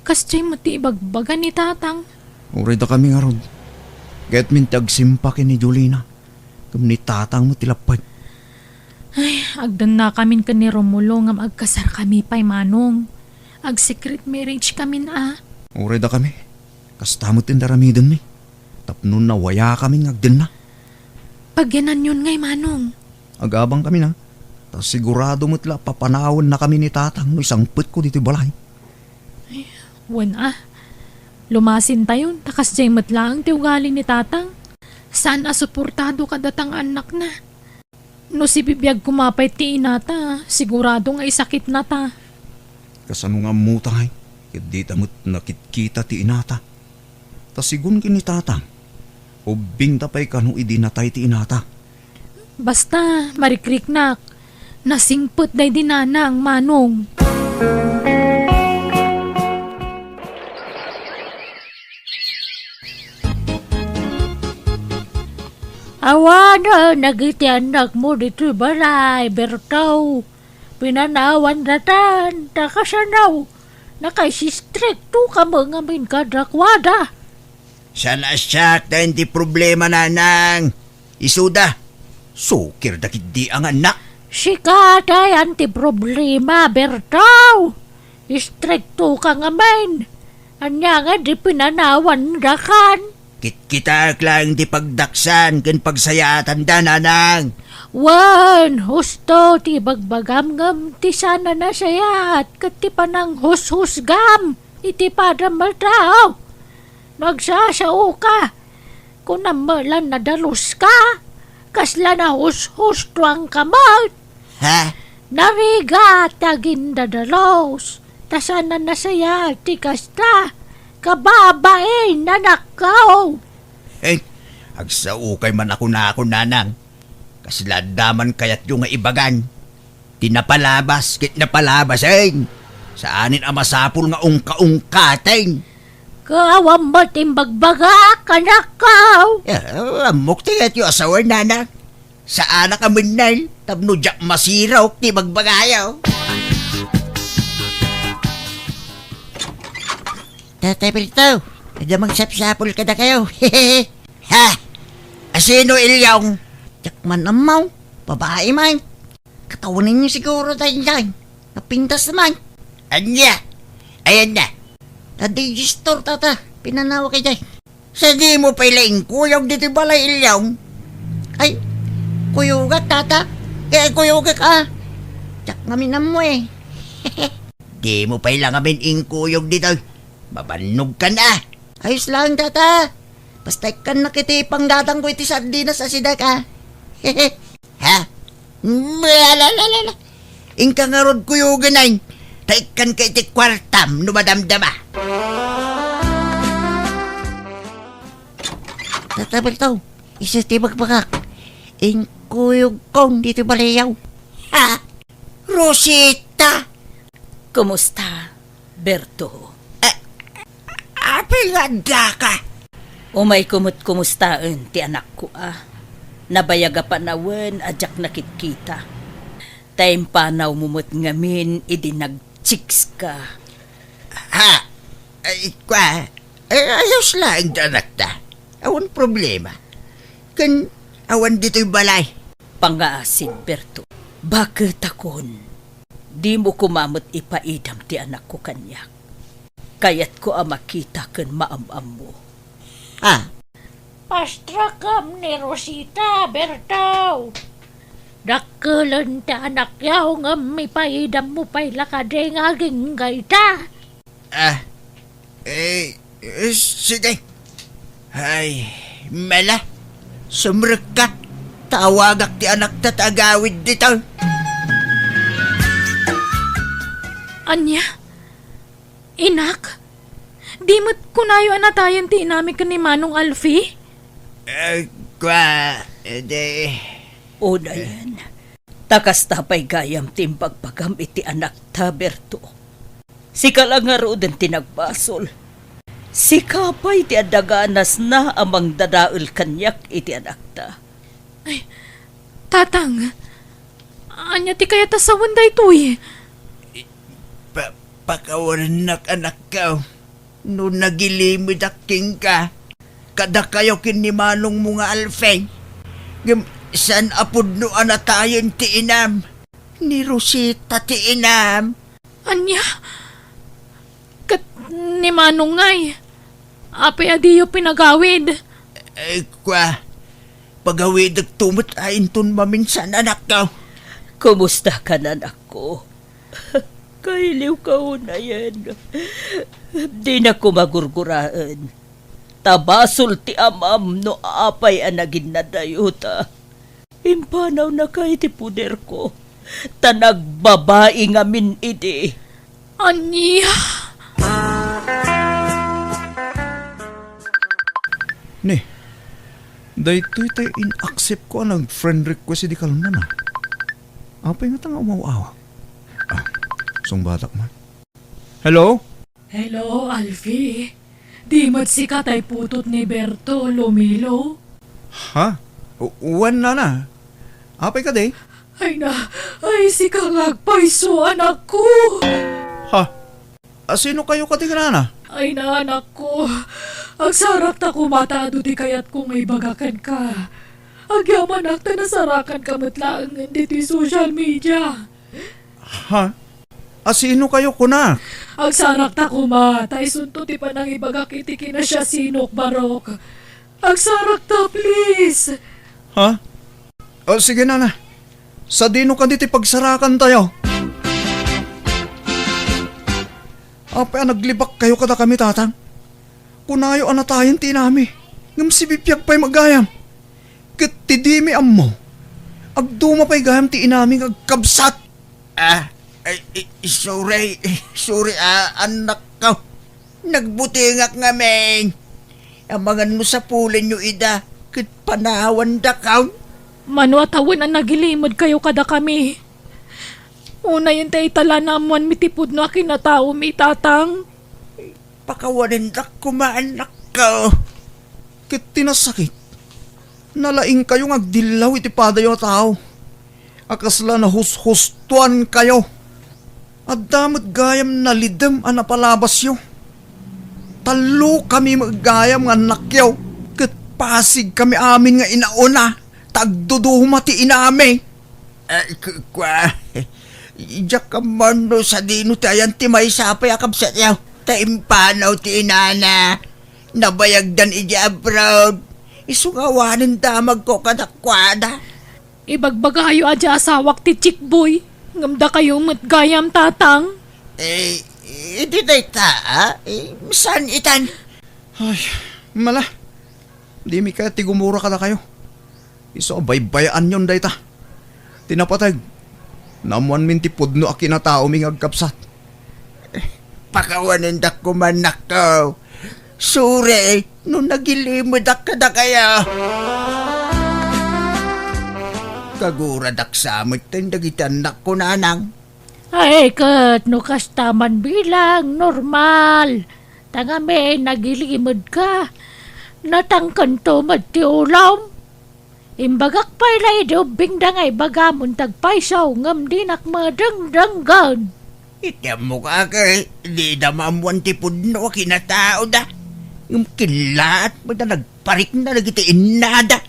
kasdiay met ti ibagbaga ni Tatang. Uray dakami ngarud. Kayatmin ti agsimpa ken ni Jolina. Ngem ni Tatang met ti lapped. Ay, agdennakamin ken ni Romulo ngem agkasarkami pay, Manong. Ag-secret marriage kamin a. Uray dakami. Kasta met ti aramidenmi. Tapno nawayakamin nga agdenna. Pagyananyon ngay, Manong. Agabangkamin a. Ta sigurado met la a papanawennakami ni Tatang no isangpetko ditoy balay. Wen a. Lumasintayon, ta kasdiay met laeng ti ugali ni Tatang. Saan a suportado kadata nga annakna. No sibibiag koma pay ti inata, sigurado nga isakitnata. Kasano nga ammota ngay ket dita met nakitkita ti inata? Ta sigun ken ni Tatang, ubbingta pay kano idi natay ti inata. Basta, marikriknak, nasingpet daydi nanang, Manong. Awanen dagiti annakmo ditoy balay, Berto. Pinanawandatan, ta kasano? Nakaisistrikto ka met ngamin kadakuada. Saan a siak ti problema, nanang. Isuda, sukirda ketdi a nga annak. Sika ti ayan ti problema, Berto. Istrikto ka ngamin. Ania nga di pinanawandakan? Kitkitaek laeng ti pagdaksan ken pagsayaatanda, nanang. Wen, husto ti ibagbagam ngem ti saan a nasayaat ket ti pananghusghusgam iti padam a tao. No agsasaoka, kunam met la nadaluska, kasla nahushustoanka met. Ha? Narigat ti agindadalus, ta saan a nasayaat ti kasta, kababain, anakko. Eh, agsaokay man a kunakon, nanang. Kasla adda man kayatyo nga ibagan. Ti napalabas ket napalabasen. Saanen a masapul nga ungka-ungkaten. Ket awan met imbagbagak, anakko. Eh, ammok ti kayatyo a sawen, nanang. Saanak a mennel tapno diak masirok ti bagbagayo. Tatay Berto, adda mangsapsapul kadakayo. Ha? Asino, Ilyong? Diak man ammo. Babai man. Katawanenyo siguro daydiay. Napintas man. Ania? Ayanna. Adda digestor, tata. Pinanawa kay jay. Sa dimo pay la inkuyog ditoy balay, Ilyong? Ay, kuyogak, tata. Eh, kuyogak, a. Diak ngamin ammo, eh. Dimo pay la ngamin inkuyog ditoy. Mabannogkan, a. Ayos laeng, tata. Basta ikkannak iti panggatangko iti sardinas a sidek, a. Ha? Ala, ala, ala, ala. Inka ngarud kuyogen, ay. Ta ikkanka iti kuartam no madamdama. Tata Berto, isu ti bagbagak. Inkuyogkon ditoy baliyo. Ha? Rosita! Kumusta, Berto? Eh, apay nga addaka? Umayko met kumustaen ti anakko a. Nabayag a panawen a diak nakitkita. Ta impanawmo met ngamin idi nagchikska. Ha? Ay, kua, eh, ayos laeng ti anakta. Awan problema. Ken awan ditoy balay. Pangngaasim, Berto. Baketakon, dimo koma met ipaidam ti anakko kaniak. Kayatko a makita ken maam-ammo. Ha? Pastrakam ni Rosita, Berto. Dakkelen ti anakyo ngem ipaidammo pay la kadi nga agingga ita. Ah, eh, eh, sige. Ay, mala, sumrekka. Tawagak ti anakta ta agawid ditoy. Ania? Inak? Di met kunayo a natayen ti inami ken ni Manong Alfie? Eh, Kua, edi. Unayen, ta kasta pay gayam ti imbagbagam iti anakta, Berto. Sika la ngaruden ti nagbasol. Sika pay ti adda ganasna a mangdadael kaniak iti anakta. Ay, Tatang, ania ti kayat a sawen daytoy? Pa-, pakawanennak, anakko. No nagilimedak kenka, kadakayo ken ni manongmo nga Alfie. Ngem saan a pudno a natayen ti inam. Ni Rosita ti inam. Ania? Ket ni manong ngay? Apay a diyo pinagawid? Ay, kua, pagawidekto met a inton maminsan, anakko. Kumusta ka, anakko? Kailiwka unayen. Dinak koma gurguraen. Ta basol ti amam no apay a naginnadayota. Impanawnaka iti poderko, ta nagbabai ngamin idi. Ania? Ni, daytoy tay in-accept ko a nag-friend request idi kalman, a. Apay ngata nga umaw-awag? Ah, sungbatak man. Hello? Hello, Alfie. Di met sika tay putot ni Berto, Lumilo? Ha? U-, wen, nana. Apay kadi? Ay na, ay, sika nga agpayso, anakko. Ha? A, sino kayo kadi, nana? Ay na, anakko. Agsarakta koma ta adu ti kayatko nga ibaga kenka. Agyamanak ta nasarakanka met laengen ditoy social media. Ha? A, sino kayo, kunak? Agsarakta koma, ta isunto ti panangibagak iti kinasiasinok, Barok. Agsarakta, please. Ha? O, sige, nana. Sadino kadi ti pagsarakantayo? Apay a naglibak kayo kadakami, tatang? Kunayo a natayen ti inami, ngem sibibiag pay met gayam. Ket ti dimi ammo, agduma pay gayam ti inami nga agkabsat. Ah, ay, ay, sorry, sorry, ah, anakko. Nagbutengak ngamin. Amangan no sapulenyo ida, ket panawandakon. Mano a tawen a nagilimedkayo kadakami? Unayen ta ita la naammoanmi ti pudno a kinataomi, tatang. Pakawanendak koma, anakko. Ket ti nasakit, nalaingkayo nga agdillaw iti padayo a tao a kasla nahushustoankayo. Adda met gayam nalidem a napalabasyo. Tallokami met gayam nga annakyo, ket pasigkami amin nga inauna, ta agduduma ti inami. Eh, ku-, kua, diak ammo no sadino ti ayan ti maysa pay a kabsatyo. Ta impanaw ti inana. Nabayagdan idiay abroad. Isu nga awanen damagko kadakuada. Ibagbagayo a di asawak ti Chickboy, ngem dakayo met gayam, tatang. Eh, idi dayta, ah? Eh, saan itan? Ay, mala. Dimi kayat ti gumura kadakayo. Isu a baybayaanyon dayta. Ti napateg, naammoanmin ti pudno a kinataomi nga agkabsat. Pakawanendak koma, annakko. Sorry no nagilimedak kadakayo. Kaguradak sa met dagiti annakko, nanang. Ay, ket no kasta man bilang, normal. Ta ngamin, nagilimedka. Natangkento met ti ulom. Imbagak pay la idi ubbingda nga ibagamon ti agpayso, ngem dinak madengdenggen. Iti ammok, aki, dida maammoan ti pudno a kinataoda. Ngem kellaat met a nagparikna dagiti innada.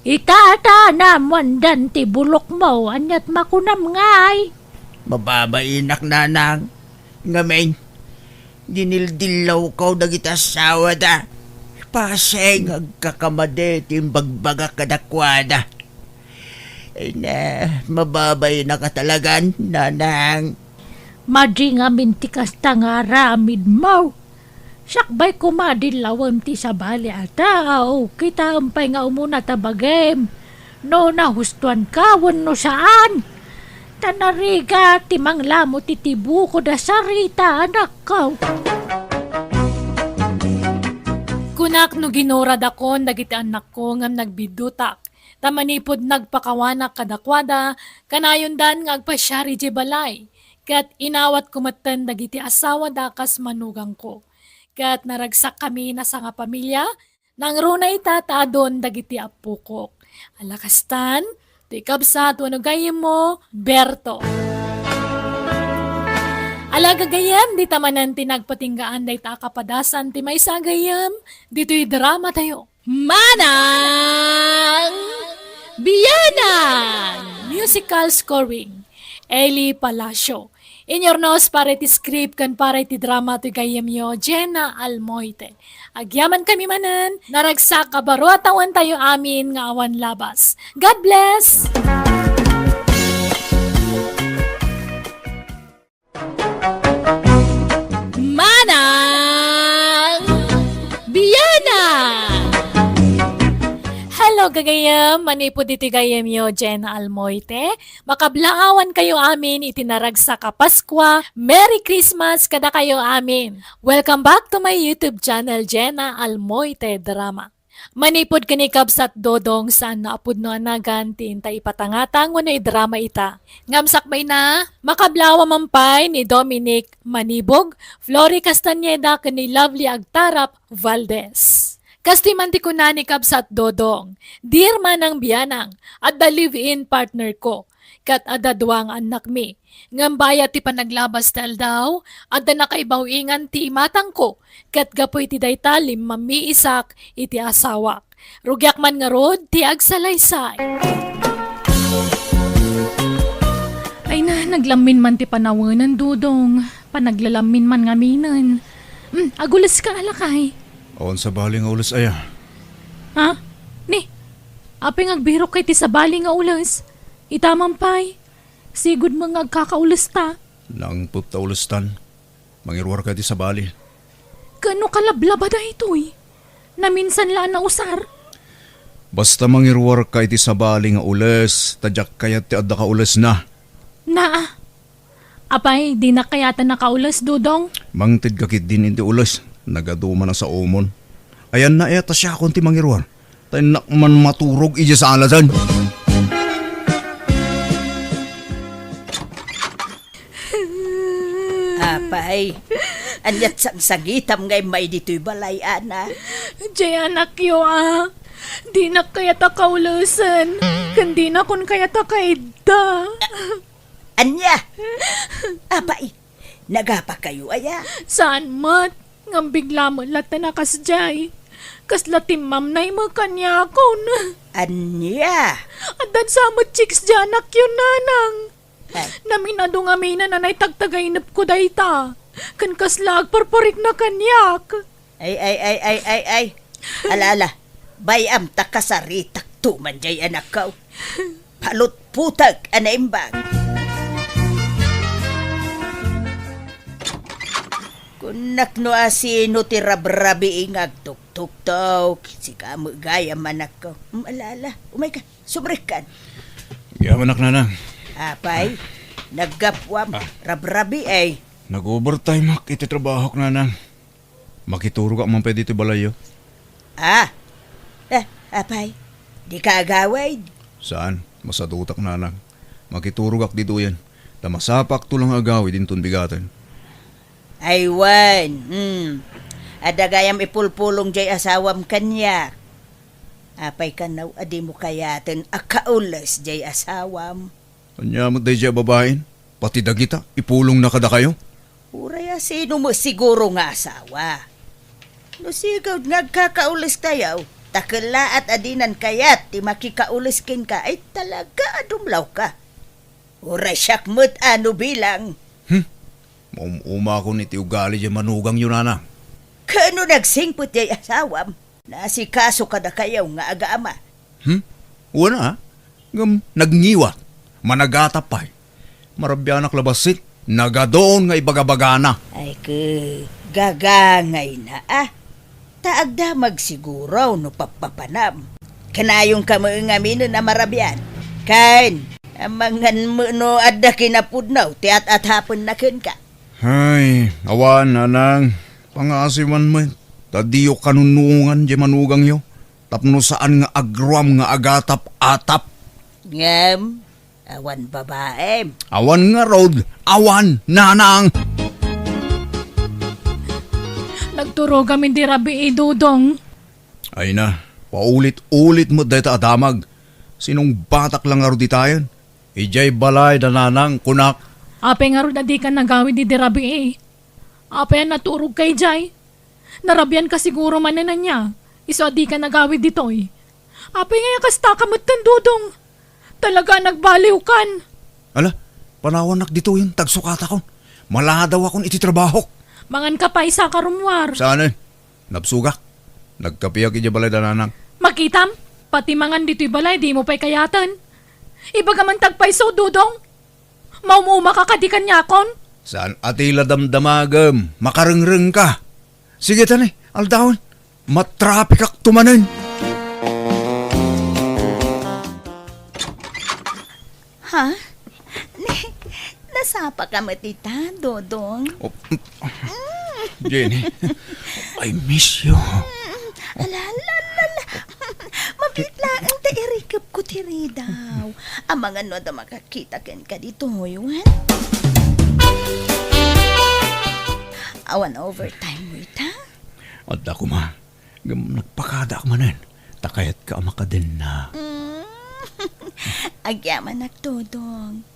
Itata, naammoandan ti bulokmo, aniat makunam ngay? Mababainak, nanang. Ngamin, dinildillawko dagiti assawada. Pasen nga agkakamadi ti imbagbagak kadakuada. Ay na, mababainak a talagan, nanang. Madi ngamin ti kasta nga aramidmo. Sakbay koma dillawem ti sabali a tao, kitaem pay nga umuna ta bagim no nahustoanka wenno saan. Ta narigat ti manglamut iti bukod a sarita, anakko. Kunak no ginuradakon dagiti annakko ngem nagbiddutak, ta manipud nagpakawanak kadakuada, kanayondan nga agpasiar idiay balay, ket inawatko metten dagiti asawada kas manugangko. Ket naragsakkami a sangapamilia, nangruna ita ta adun dagiti appokok. Ala kastan, ti kabsat wenno gayyemmo, Berto. Ala gagayyem, dita manen ti nagpatinggaan dayta a kapadasan ti maysa a gayyem ditoy dramatayo. Manang Bianang! Musical scoring, Eli Palacio. Inyurnos para iti script ken para iti drama ti gayyemyo, Jenna Almoite. Agyamankami manen, naragsak a baro a tawen tayo amin nga awan labas. God bless! Manang Bianang! Hello, gagayyem! Manipud iti gayyemyo, Jenna Almoite. Makablaawan kayo amin iti naragsak a Paskua. Merry Christmas kadakayo amin! Welcome back to my YouTube channel, Jenna Almoite Drama. Manipud ken ni Kabsat Dodong, saan nga a pudno a nagan ti inta ipatangatang wenno idrama ita. Ngem sakbayna, makablaawa man pay ni Dominic Manibog, Flory Castañeda ken ni Lovely Agtarap Valdez. Kastoy man ti kuna ni Kabsat Dodong, "Dear Manang Bianang, adda live-in partner ko, ket adda dua nga annakmi. Ngem bayat ti panaglabas ti aldaw, adda nakaibaw-ingan ti imatangko, ket gapu iti dayta, limmamiisak iti asawak. Rugiak man ngarud ti agsalaysay." Ay na, naglammin man ti panawenen, Dodong. Panaglalammin man ngaminen. Hmm, aguleska a lakay. Awan sabali nga ules aya. Ha? Ni, apay nga agbirokka iti sabali nga ules? Ita man pay, sigud met nga agkakaulesta. Nangpet ta ulestan. Mangiruarka iti sabali. Kaano ka lablaba daytoy? Naminsan la a nausar? Basta mangiruarka iti sabali nga ules, ta diak kayat ti adda kaulesna. Naa. Apay, dinak kayat a nakaules, Dodong? Mangtedka ketdin iti ules. Nagadu man a saomon. Ayanna aya ta siakon ti mangiruar. Ta innak man maturog idiay saladen. Apay, ania't sangsangitam nga immay ditoy balay, Ana? Diay anakyo a. Dinak kayat a kaulesen, ken dinakon kayat a kaidda. Ania? Apay, nagapakayo aya? Saan met, ngem bigla met latta a kasdiay. Kasla timmamnay met kaniakon. Ania? Addan sa met chicks diay anakyo, Nanang. Ay. Naminadu ngaminen a naitagtagainepko dayta. Ken kasla agparparikna kaniak. Ay, ay, ay, ay, ay, ay. Ala, ala. Bay-am ta kasaritakto man diay anakko. Palutputag a naimbag. Kunak no asino ti rabrabii nga agtuktuktok. Sika met gayam, anakko. Mm, ala, ala. Umayka. Sumrekkan. Agyamanak, Nanang. Apay, naggapuam. Ah. Rabrabii ay. Nag-overtime ak iti trabahok, Nanang. Makiturogak man pay ditoy balayyo. Ah. Eh, apay, dika agawid? Saan, masadutak, Nanang. Makiturogak ditoyen. Ta masapakto lang nga agawid inton bigaten. Ay wen, hmm. Adda gayam ipulpulong diay asawam kaniak. Apay kano a dimo kayaten a kaules diay asawam? Ania met daydiay a babain? Pati dagita, ipulongna kadakayo? Uray a sino met siguro nga asawa. No sigud nga agkakaules tayo, ta kellaat a dinan kayat ti makikaules kenka, ay talaga a dumlawka. Uray siak met a no bilang. Hmm? Maum-umakon iti ugali diay manugangyo, Nanang. Kano nagsingpet diay asawam? Naasikaso kadakayo nga agama. Hmm? Wen a, ngem nagngiwat, managatap pay. Marabianak la bassit, nagaduon nga ibagabagana. Ay, ke, gagangayna a. Ta agdamag siguro no pappapanam. Kanayonka met ngaminen a marabian. Ken, amangan met no adda kinapudno ti at-atapenna kenka. Ay, awan, Nanang. Pangasiwan met. Ta diyo kanunnuongan diay manugangyo, tapno saan nga agruam nga agatap-atap. Ngem, awan babaem. Awan ngarud, awan, nanang. Nagturogam idi rabii, Dodong. Ay na, paulit-ulit met dayta a damag. Sinungbatak la ngarud itayen. Idiay balay da nanang, kunak. Apay ngarud a dikan nagawid idi rabii? Apay a naturogka idiay? Narabianka siguro manen ania, isu a dika nagawid ditoy. Apay ngay a kastaka metten, Dodong? Talaga a nagbaliwkan. Ala, panawannak ditoyen, tagsukatakon. Maladawakon iti trabahok. Manganka pay, saka rummuar. Saanen? Nabsogak. Nagkapiak idiay balay da nanang. Makitam? Pati mangan ditoy balay, dimo pay kayaten. Ibagam man ti agpayso, Dodong. Maum-umaka kadi kaniakon? Saan a ti la damdamagem? Makarengrengka. Sige, tani, aldawen. Matrapikakto manen. Ha? Nasapaka met ita, Dodong? Oh, Jenny, I miss you. Mm, ala, ala, ala, ala. Mabiit laeng ta irikepko ti ridaw. Amangan no adda makakita kenka ditoy, wen? Awan overtime mo ita? Adda koma. Ngem nagpakadaak manen, ta kayatka a makadenna. Mm. Agyamanak, Dodong.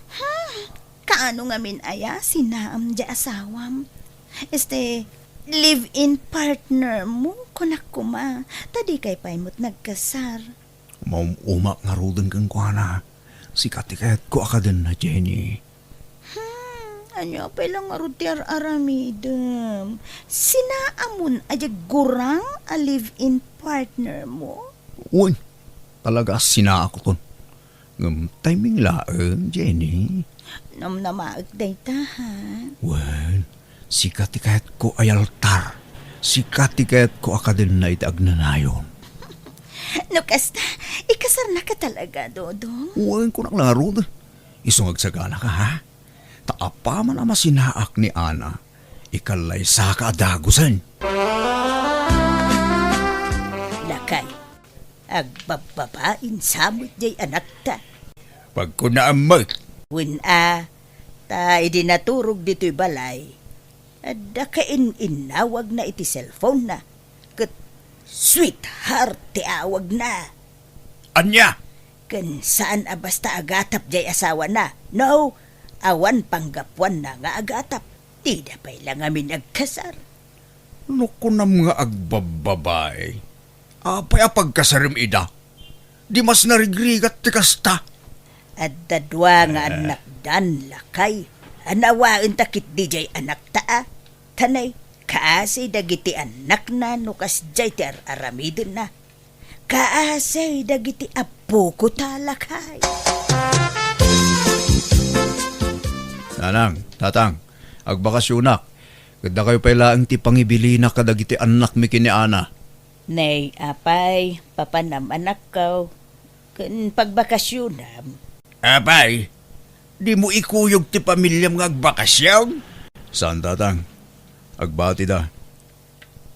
Hmm, kaano ngamin aya sinaam diay asawam? Este, live-in partner mo, kunak koma, ta dikay pay met nagkasar. Maum-umak ngaruden kenkuana. Sika ti kayatko a kadenna, Jenny. Hmm, ania pay la ngarud ti ar-aramidem? Sinaamon a diay gurang a live-in partner mo? Wen, talaga a sinaakon. Ngem timing laeng, Jenny. Namnamaek dayta, ha? Wen, sika ti kayatko a yaltar. Sika ti kayatko a kadenna iti agnanayon. No kasta, ikasarnaka talaga, Dodong? Wen, kunak la ngarud. Isu nga agsaganaka, ha? Ta apaman a masinaak ni Ana, ikallaysaka a dagusen. Lakay, agbabbabain sa met diay anakta. Pagkunaam met. Wen a, ta idi naturog ditoy balay, adda kain-innawagna iti cellphone-na, ket sweetheart ti awagna. Ania? Ken saan a basta agatap diay asawana. No, awan panggapuanna nga agatap. Dida pay la ngamin agkasar. No kunam nga agbabbabae, apay a pagkasarem ida? Di mas narigrigat ti kasta. Adda dua nga Ah. annakdan, lakay. Anawaen ta ketdi diay anakta a. Tanay, kaasi dagiti annakna no kasdiay ti ar-aramidenna. Kaasi dagiti appoko ta, lakay. Nanang, tatang, agbakasionak. Ket dakayo pay laeng ti pangibilinak kadagiti annakmi ken ni Ana. Nay, apay, papanam anakko, ken pagbakasionam. Apay, dimo ikuyog ti pamiliam nga agbakasion? Saan, tatang. Agbatida.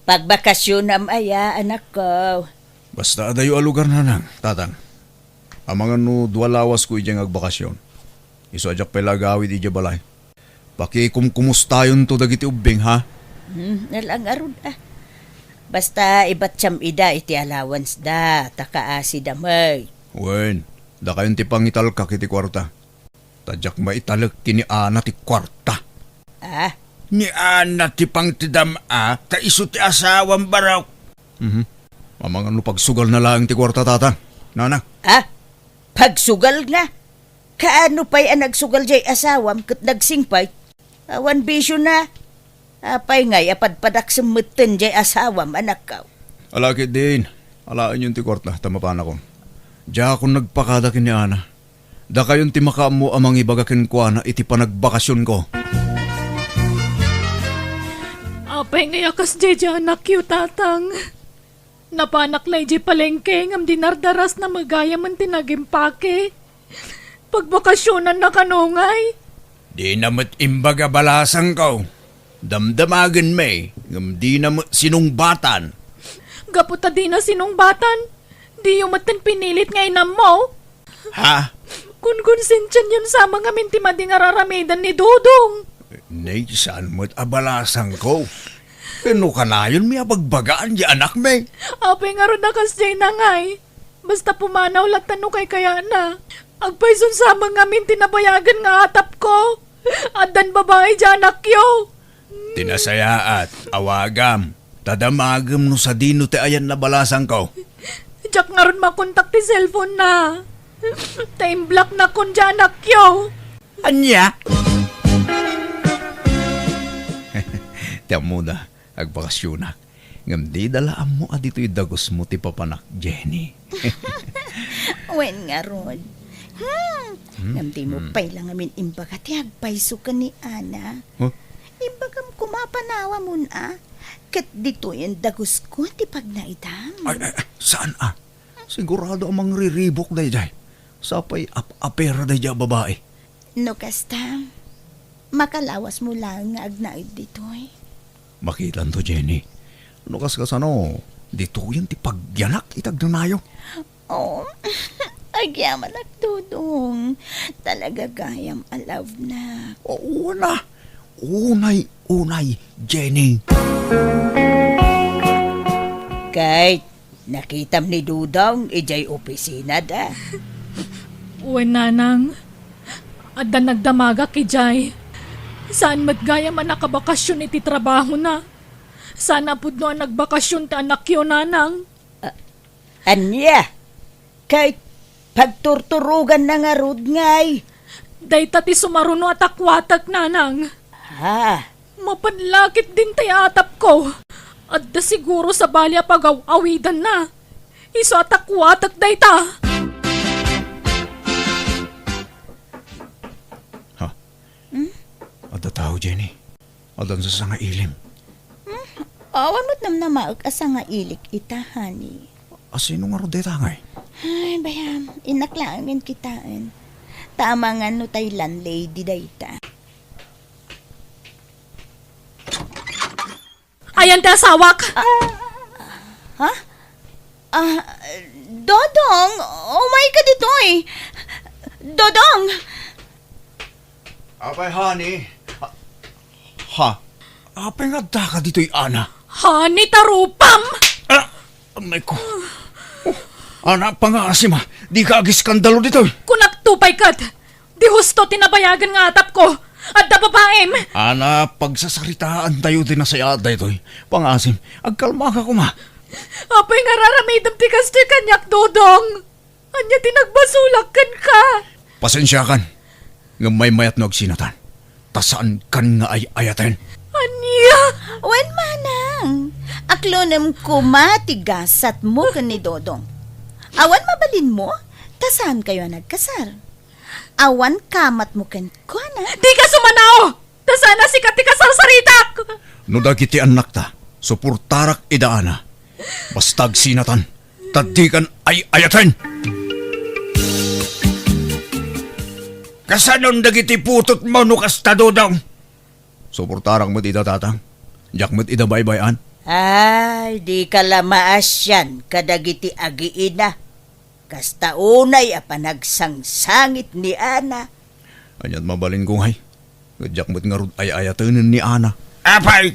Pagbakasionam aya, anakko? Basta adayo a lugar, nanang, tatang. Amangan no dua lawasko idiay nga agbakasion. Isu a diak pay la agawid idiay balay. Pakikumkumustayonto dagiti ubbing, ha? Hmm, ala ngarud, ah. Basta ibatiam ida iti allowance da, ta kaasi da met. Wen, dakayon ti pangitalkak iti kuarta. Ta diak maitalek ken ni Ana ti kuarta. Ah? Ni Ana ti pangtedam a, ta isu ti asawam barok. Mhm. Amangan no pagsugalna laeng ti kuarta, tatang. Nanang. Ah? Pagsugalna? Kaano pay a nagsugal diay asawam ket nagsingpet? Awan bisiona. Apay ngay a padpadaksem metten diay asawam, anakko? Ala ketdin, alaenyon ti kuarta ta mapanakon. Diakon nagpakada ken ni Ana. Dakayon ti makaammo a mangibaga kenkuana iti panagbakasionko. Apay ngay a kasdiay diay anakyo, tatang? Napanak la idiay palengke ngem dinardarasna met gayamen ti nagimpake. Pagbakasionanna kano ngay? Dina met imbaga balasangko. Damdamagenmi, ngem dina met sinungbatan. Gapu ta dina sinungbatan, diyo metten pinilit nga inammo. Ha? Konkonsensiayon sa amin ti madi nga ar-aramiden ni Dodong. Nay, saan met a balasangko? Ken no kanayonmi a bagbagaan ti anakmi. Apay ngarud a kasdiay, nangay? Basta pumanaw latta no kaykayatna. Agpayson sa amin ti nabayagen nga atapko. Addan babai ti anakyo. Ti nasayaat, awagam. Ta damagem no sadino ti ayan a balasangko. Diak ngarud makontak ti cellphone na. Ta imblocknakon ti anakyo. Ania? Ti ammoda, agbakasionak. Ngem dida la ammo a ditoy dagusmo ti papanak, Jenny. Wen ngarud. Hmm. Hmm, Ngem dimo hmm. pay la ngamin imbaga ti agpayso ken ni Ana. Huh? Imbagam koma a panawamon a. Ket ditoyen dagusko ti pagnaedam. Ay, ay, ay, saan a? Sigurado a mangriribuk daydiay. Sapay ap-apera daydiay a babai. No kasta, makalawasmo laeng nga agnaed ditoy. Makitanto, Jenny. No kaskasano, ditoyen ti pagyanak iti agnanayon. Oh, agyamanak, Dodong. Talaga gayam a love na. Oo na. Unay, unay, Jenny. Kay, nakitam ni Dodong idiay opisina da. Wen, Nanang. Adda nagdamagak idiay. Saan met gayam a nakabakasyon iti trabahona. Saan a pudno a nagbakasyon ti anakyo, Nanang. Ah, ania? Kay pagturturoganna ngarud ngay? Dayta ti sumaruno a takuatek, Nanang. Ha? Mapan la ket dintay atapko. Adda siguro sabali a pagaw-awidanna. Isu a takuatek dayta. Ha? Hmm? Adda tao, Jenny. Addan sasangailim. Hmm? Awan met namnamaek a sangailik ita, honey. A sino ngarud dayta ngay? Ay, bayam, innak laengen kitaen. Ta amangan no tay landlady dayta. Ayan ti asawak! Ah, ha? Ah, Dodong, umay ka ditoy. Dodong! Apay, honey? Ah, ha? Apay nga adda ka ditoy, Ana? Honey, tarupam! Ah, amay ko. Oh, Ana, pangaasim a. Di ka agiskandalo ditoy. Kunak to pay ket. Di husto ti nabayagen nga atapko. Adda babaim. Ana, pagsasaritaan tayo ti nasayaat daytoy. Pangaasim, agkalma ka koma. Apay nga ar-aramidem ti kastoy kaniak, Dodong? Ania ti nagbasolak kenka? Pasensiakan, ngem maymayat no agsinatan. Ta saankan nga ay-ayaten. Ania? Wen, manang, aklonem koma ti gasatmo ken ni Dodong. Awan mabalinmo, ta saankayo a nagkasar. Awan kamatmo kenkuana. Dika sumanao! Ta saan a sika ti kasarsaritak! No dagiti annakta, suportarak ida, Ana. Basta agsinatan, ta dikan ay-ayaten! Kasanon dagiti putotmo no kasta, Dodong? Suportarak met ida, Tatang. Diak met ida baybay-an. Ay, dika la maasian kadagiti agiina. Kasta unay a panagsangsangit ni Ana. Aniat mabalinko ngay? Ket diak met ngarud ay-ayatenen ni Ana. Apay!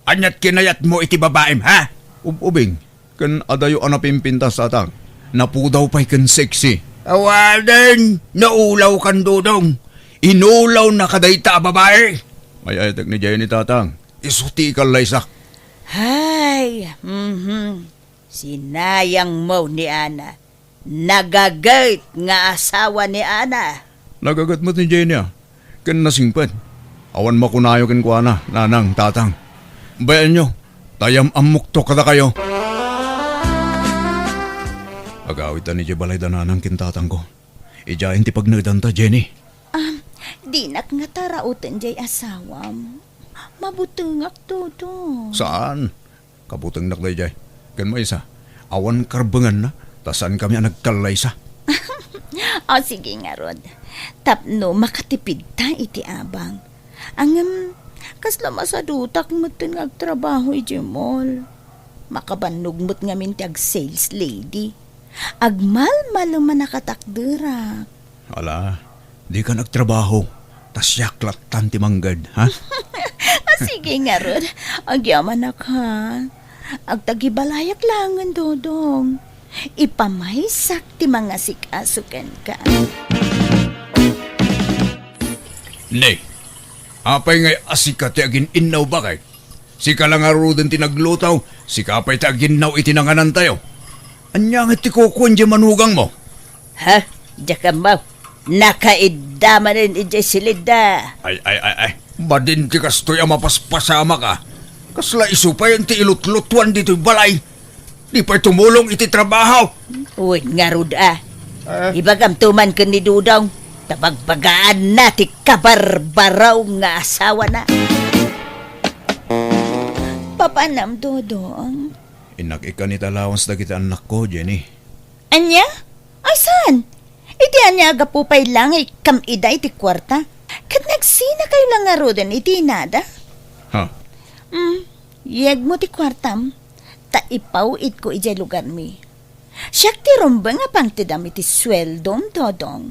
Aniat kinayatmo iti babaim, ha? Ub-ubing, ken adayo a napimpintas, Tatang. Napudaw pay ken sexy. Awanen, naulawkan, Dodong. Inulawnaka dayta a babai. Ay-ayatek ni Jenny, Tatang. Isu ti ikallaysak. Hay, mhm. Sinayangmo ni Ana. Nagaget nga asawa ni Ana. Nagaget met ni Jenny, a, ken nasingpet. Awan makunayo kenkuana, nanang, tatang. Bayaenyo, ta yam-ammokto kadakayo. Agawidtan idiay balay da nanang ken tatangko. Idiayen ti pagnaedanta, Jenny. Ah, dinak ngata rauten diay asawam. Mabutengak, Dodong. Saan? Kabutengnak daydiay. Ken maysa, awan karbenganna, ta saankami a nagkallaysa. O, sige ngarud. Tapno makatipidta iti abang. Ngem, Kasla masadutak metten nga agtrabaho idiay mall. Makabannog met ngamin ti ag-sales lady. Agmalmalem a nakatakderak. Ala, dika agtrabaho. Ta siak lattan ti mangged, ha? Ah, sige ngarud. Agyamanak, ha? Agtagibalayak laengen, Dodong. Ipamaysak ti mangasikaso kenka. Ne, apay ngay a sika ti agin-innaw, bakay? Sika la ngaruden ti nagluto, sika pay ti aginnaw iti nanganantayo. Ania ngay ti kukuan diay manugangmo? Ha? Diak ammo. Nakaidda manen idiay silidda. Ay, ay, ay, ay. Madin ti kastoy a mapaspasamak, a. Kasla isu pay ti ilutlutuan ditoy balay. Di pay tumulong iti trabaho. Wen ngarud, a. Ah. Ibagamto man ken ni Dodong, ta bagbagaanna ti kabarbaraw nga asawana. Papanam, Dodong? Innak ikkan iti allowance dagiti annakko, Jenny. Ania? Ay, saan? Iti ania a gapu pay la nga ikkam ida iti kuarta? Ket nagsinakayo la ngaruden iti inada? Ha? Mm, yegmo ti kuartam, ta ipaw-itko idiay lugarmi. Siak ti rumbeng a pangtedam iti sueldom, Dodong.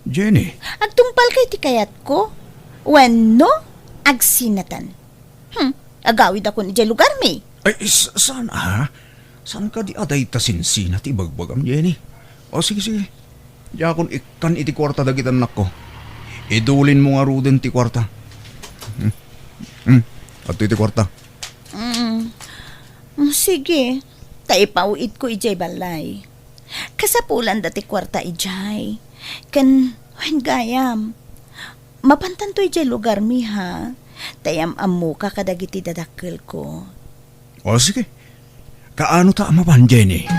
Jenny. Agtungpalka iti kayatko? Wenno, agsinatan? Hmm, agawidakon idiay lugarmi. Ay, s-, saan, a? Saan kadi a dayta sinsina ti ibagbagam, Jenny? O, sige, sige. Diakon ikkan iti kuarta dagiti annakko. Idulinmo ngaruden ti kuarta. Hmm. Hmm. Adtoy ti kuarta. Mm. Mm, sige. Ta ipaw-itko idiay balay. Kasapulanda ti kuarta idiay. Ken, wen gayam, mapantanto idiay lugarmi, ha? Ta yam-ammoka kadagiti dadakkelko. O, sige. Kaano ta a mapan, Jenny?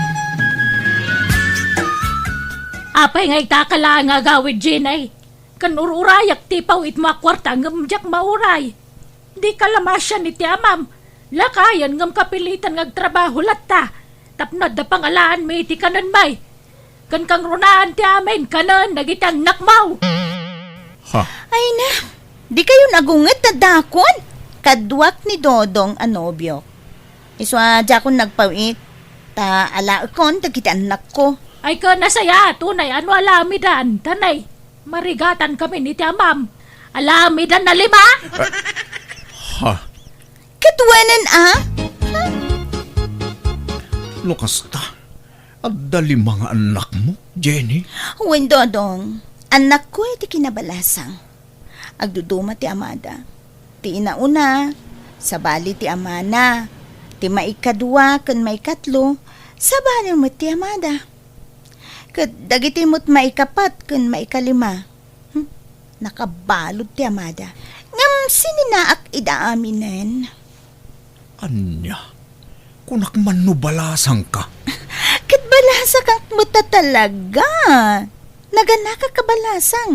Apay nga itaka laeng nga agawid, Jenny? Ken ur-urayak ti ipaw-itmo a kuarta ngem diak mauray. Dika la maasian iti amam. Lakayen ngem kapilitan nga agtrabaho latta. Tapno adda pangalaanmi iti kanenmi. Ken kangrunaan ti amin kanen dagiti annakmo. Ha? Ay na, dikayon agunget a dakon. Kaduak ni Dodong a nobiok. Isu a diakon nagpaw-it, ta alaekon dagiti annakko. Ay, ken nasayaat unay a no alamidan, ta nay, marigatan kami iti amam. Alamidan a lima? Ha? Ket wenen a? No kasta, adda lima nga annakmo, Jenny? Wen, Dodong. Annakko iti kinabalasang. Agduduma ti amada. Ti inauna, sabali ti amana. Ti maikadua ken maikatlo, sabali met ti amada. Ket dagiti met maikapat ken maikalima, hmm, nakabalud ti amada. Ngem sininaak ida aminen. Ania? Kunak man no balasangka? Ket balasakak met a talaga. Naganakak a balasang.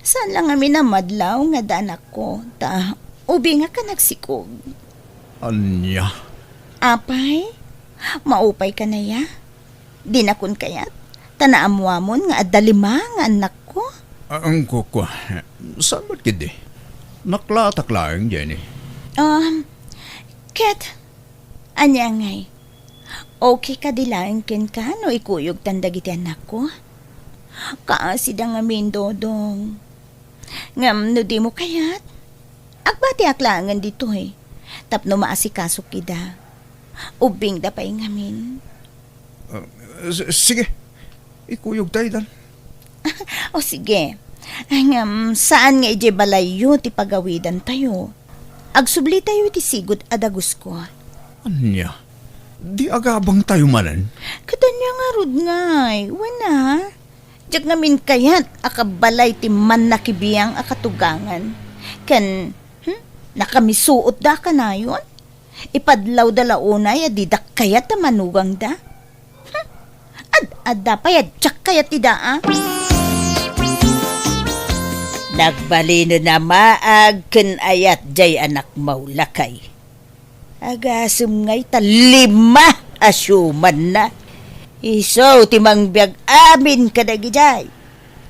Saan la ngamin a madlaw nga adda anakko, ta ubingak a nagsikog. Ania? Apay, maupay ka naya? Dinakon kayat, ta naammoamon nga adda lima nga annakko. Ah, ang kukua. Saan met ketdi? Naklatak laeng, Jenny. Um, ket, ania ngay? Okay kadi laeng kenka no ikuyogtan dagiti annakko? Kaasida ngamin, Dodong. Ngem no dimo kayat, agbatiak laengen ditoy tapno maasikasok ida. Ubbingda pay ngamin. Ah, s-, sige. Ikuyogta idan. O sige. Ngem saan nga idiay balayyo ti pagawidantayo? Agsublitayo iti sigud a dagusko. Ania? Di agabangtayo manen? Ket ania ngarud ngay? Wen a? Diak ngamin kayat a kabalay ti mannakibiang a katugangan. Ken, hmm, nakamisuotda a kanayon? Ipadlawda la unay a didak kayat a manugangda? Hmm, ad-adda pay a diak kayat ida a? Nagbalinen a maag ken ayat jay anakmo, lakay. Agasem ngay ta lima a siumanna. Isu ti mangbiag amin kadagijay.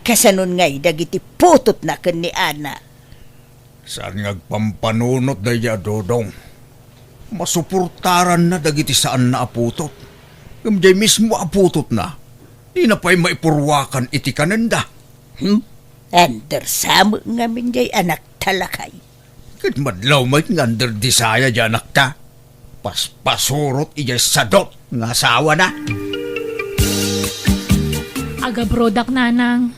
Kasanon ngay dagiti putotna ken ni Ana. Saan nga agpampanunot daydiay a Dodong? Masuportaranna dagiti saanna a putot. Ngem diay mismo a putotna, dina pay maipurwakan iti kanenda. Hmm? Under sa met ngamin diay anakta, lakay. Ket madlaw met nga under desire diay anakta. Paspasurot idiay sadot nga asawana. Agabrodak, nanang.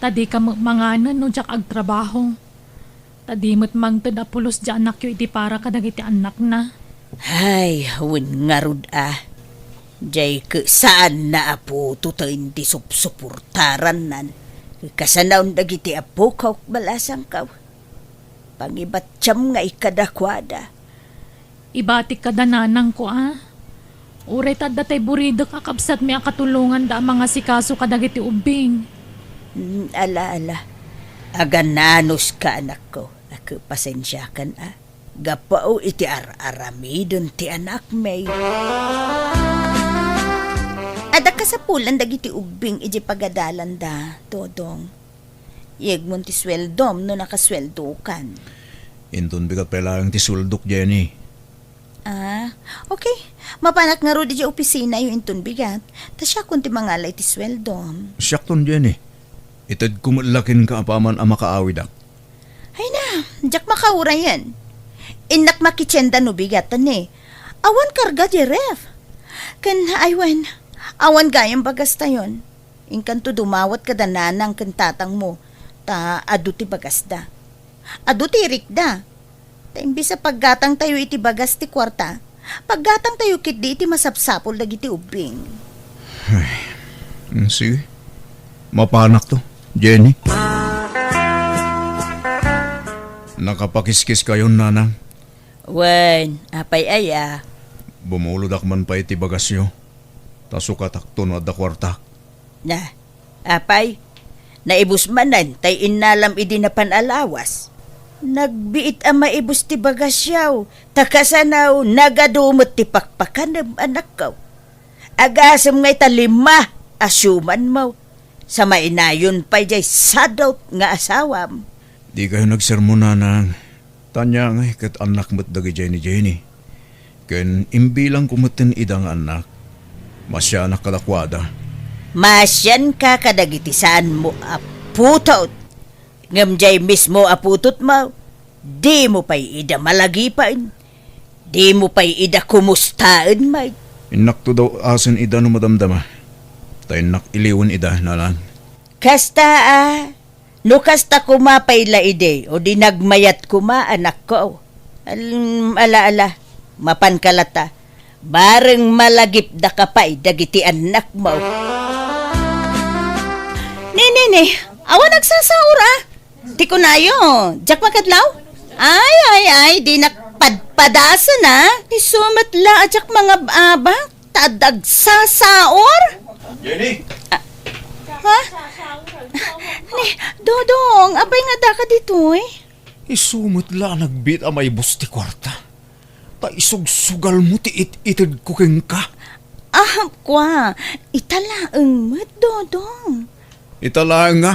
Ta dika met manganen no diak agtrabaho. Ta di met mangted a pulos diay anakyo iti para kadagiti annakna. Ay, wen ngarud a. Diay ket saanna a putot ti supsuportarannan. Kasanaon dagiti apok, balasangko. Pangibattiam ngay kadakuada. Ibatik kada nanangko a. Uray ta adda tay buridek a kabsatmi a katulonganda a mangasikaso kadagiti ubbing. Mm, ala, ala. Agananuska, anakko. Ket pasensiakan a. Gapu iti ar-aramiden ti anakmi. Adda kasapulan dagiti ubbing iti pagadalanda, Dodong. Yegmon ti sueldom no nakasueldokan. Inton bigat pay laeng ti sueldok, Jenny. Ah, okay. Mapanak ngarud idiay opisinayo inton bigat. Ta siakon ti mangala iti sueldom. Siakton, Jenny. Itedko met la kenka apaman a makaawidak. Ay na, diak makaurayen. Innak makitienda no bigat, ni. Awan karga diay ref. Ken, ay wen, awan gayam bagastayon. Inkanto dumawat kada nanang ken tatangmo, ta adu ti bagasda. Adu ti irikda. Ta imbes a paggatangtayo iti bagas ti kuarta, paggatangtayo ketdi iti masapsapul dagiti ubbing. Ay, mm, sige. Mapanakto, Jenny. Nakapakiskiskayon, nanang. Wen, apay aya? Bumulodak man pay iti bagasyo. Ta sukatakto no adda kuartak. Na, apay, naibus manen tay innalam idi napan a lawas. Nagbiit a maibus ti bagasyaw, ta kasano nagadu met ti pakpakanem, anakko. Agasem ngay ta lima a siumanmo, sa mainayon pay diay sadot nga asawam. Dikayo nagsermon, nanang. Ta ania ngay ket annak met dagidiay ni Jenny. Ken imbilangko metten ida nga annak. Maasianak kadakuada. Maasianka kadagiti saanmo a putot. Ngem diay mismo a putotmo, dimo pay ida malagipen. Dimo pay ida kumustaen met. Innakto daw asen ida no madamdama. Ta innak iliwen ida, nanang. Kasta a, no kasta koma pay la idi, o di nagmayat koma, anakko. Al-, ala, ala, mapanka latta. Bareng malagipdaka pay dagiti annakmo. Ni, ni, ni, awan agsasaor a. Ti kunayo, diak makadlaw? Ay, ay, ay, dinak padpadasen a. Isu met la a diak mangab-abak, ta adda agsasaor. Jenny! Ah, ha? Ni, Dodong, apay nga addaka ditoy? Isu met la a nagbiit a maibus ti kuarta. Ta isugsugalmo ti it-itedko kenka. Ah, kua, ita laeng met, Dodong. Ita laeng nga,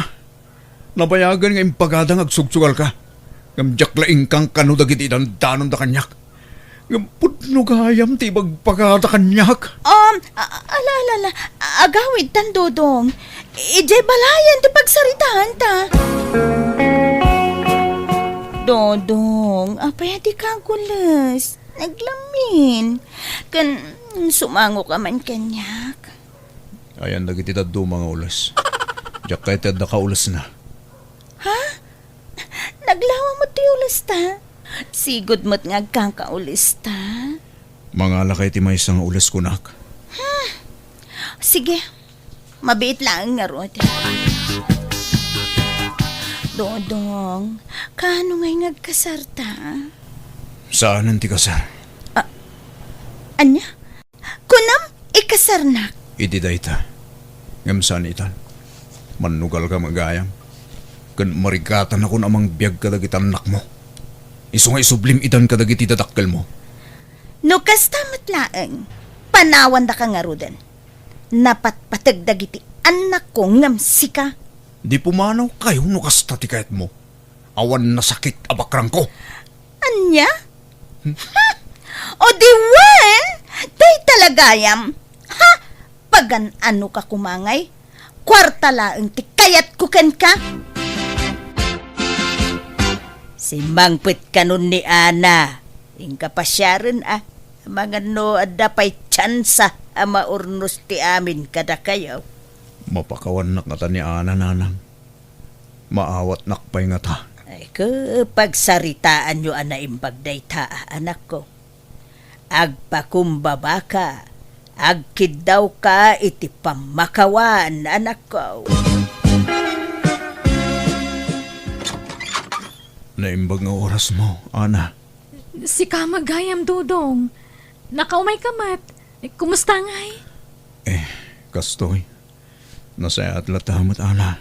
nabayagen nga impagada nga agsugsugalka. Ngem diak la inkankano dagiti idandanonda kaniak. Ngem pudno gayam ti ibagbaga da kaniak. Um, a-, ala, ala, ala. Agawidtan, Dodong. Idiay balayen ti pagsaritaanta. Dodong, apay a dika agules? Naglamin. Ken, sumangoka man kaniak. Ayan dagiti dadduma nga ules. Diak kayat ti adda kaulesna. Ha? Naglawa met ti ulesta? Sigud met nga agkakaulesta? Mangalakay ti maysa nga ules kunak. Hmm. Sige. Mabiit laeng ngarud. Dodong, kaano ngay nga agkasarta? Saanen ti kasar. Ah, ania? Kunam, ikasarnak. Idi dayta. Ngem saan itan. Mannugalka met gayam. Ken marigatanakon a mangbiag kadagiti annakmo. Isu nga isublim idan kadagiti dadakkelmo. No kasta met laeng, panawandaka ngaruden. Napatpateg dagiti annakko ngem sika. Di pumanawkayo no kasta ti kayatmo. awan nasakit a bakrangko. Ania? Hmm? Ha? O di wen, dayta la gayam. Ha? Pagan-ano ka koma ngay? Kuarta laeng ti kayatko kenka. Simmangpet kanon ni Ana. Inka pasiaren a. Amangan no adda pay tsansa a maurnos ti amin kadakayo. Mapakawannak ngata ni Ana, nanang. Maawatnak pay ngata. Ay, ke, pagsaritaanyo a naimbag dayta, anakko. Agpakumbabaka, agkiddawka iti pammakawan, anakko. Naimbag nga orasmo, Ana. Sika met gayam, Dodong. Nakaumayka met. Kumusta ngay? Eh, kastoy. Nasayaat latta met, Ana.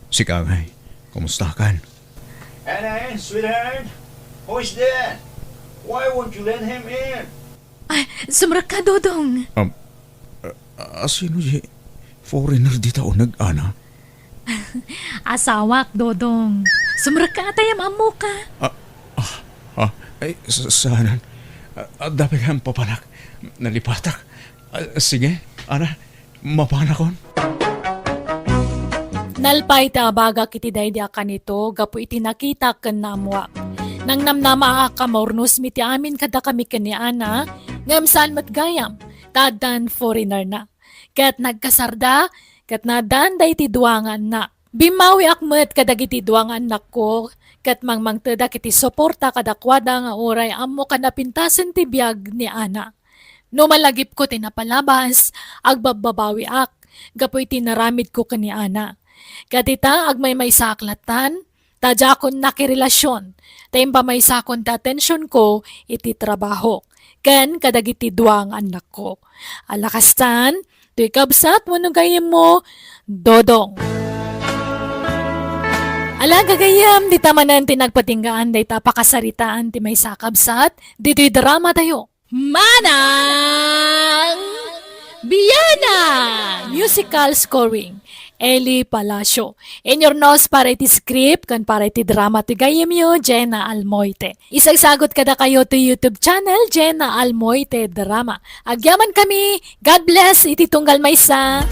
Sika ngay, kumustakan? Ana, sweetheart, who is that? Why won't you let him in? Ay, sumrekka, Dodong. Um, a, a, sino di foreigner dita uneg, Ana? Asawak, Dodong. Sumrekka, ta ammok. Ah, ah, ah, ay, sa-, saanan? Ah, adda pay kayam papanak. Nalipatak. Ah, sige, Ana, mapanakon. Nalpay ti abagak iti daydi a kanito gapu iti nakitak ken naammoak. Nangnamnamaak a maurnosmi ti amin kadakami ken ni Ana, ngem saan met gayam, ta addan foreigner na. Ket nagkasarda, ket naaddan daydi dua nga annak. Bimmawiak met kadagiti dua nga annakko, ket mangmangtedak iti suporta kadakuada nga uray ammok a napintasen ti biag ni Ana. No malagipko ti napalabas, agbabbabawiak gapu iti naramidko ken ni Ana. Ket ita, agmaymaysaak lattan, ta diakon nakirelasion, ta impamaysakon ti atensionko iti trabaho, ken kadagiti dua nga annakko. Ala kastan, toy kabsat wenno gayyemmo, Dodong. Ala gagayyem, dita manen ti nagpatinggaan dayta a pakasaritaan ti maysa a kabsat, ditoy drama tayo. Manang Biana! Musical scoring, Eli Palacio. Inurnos para iti script ken para iti drama ti gayyemyo, Jenna Almoite. Isagsagot kadakayo ti YouTube channel, Jenna Almoite Drama. Agyamankami, God bless iti tunggal maysa.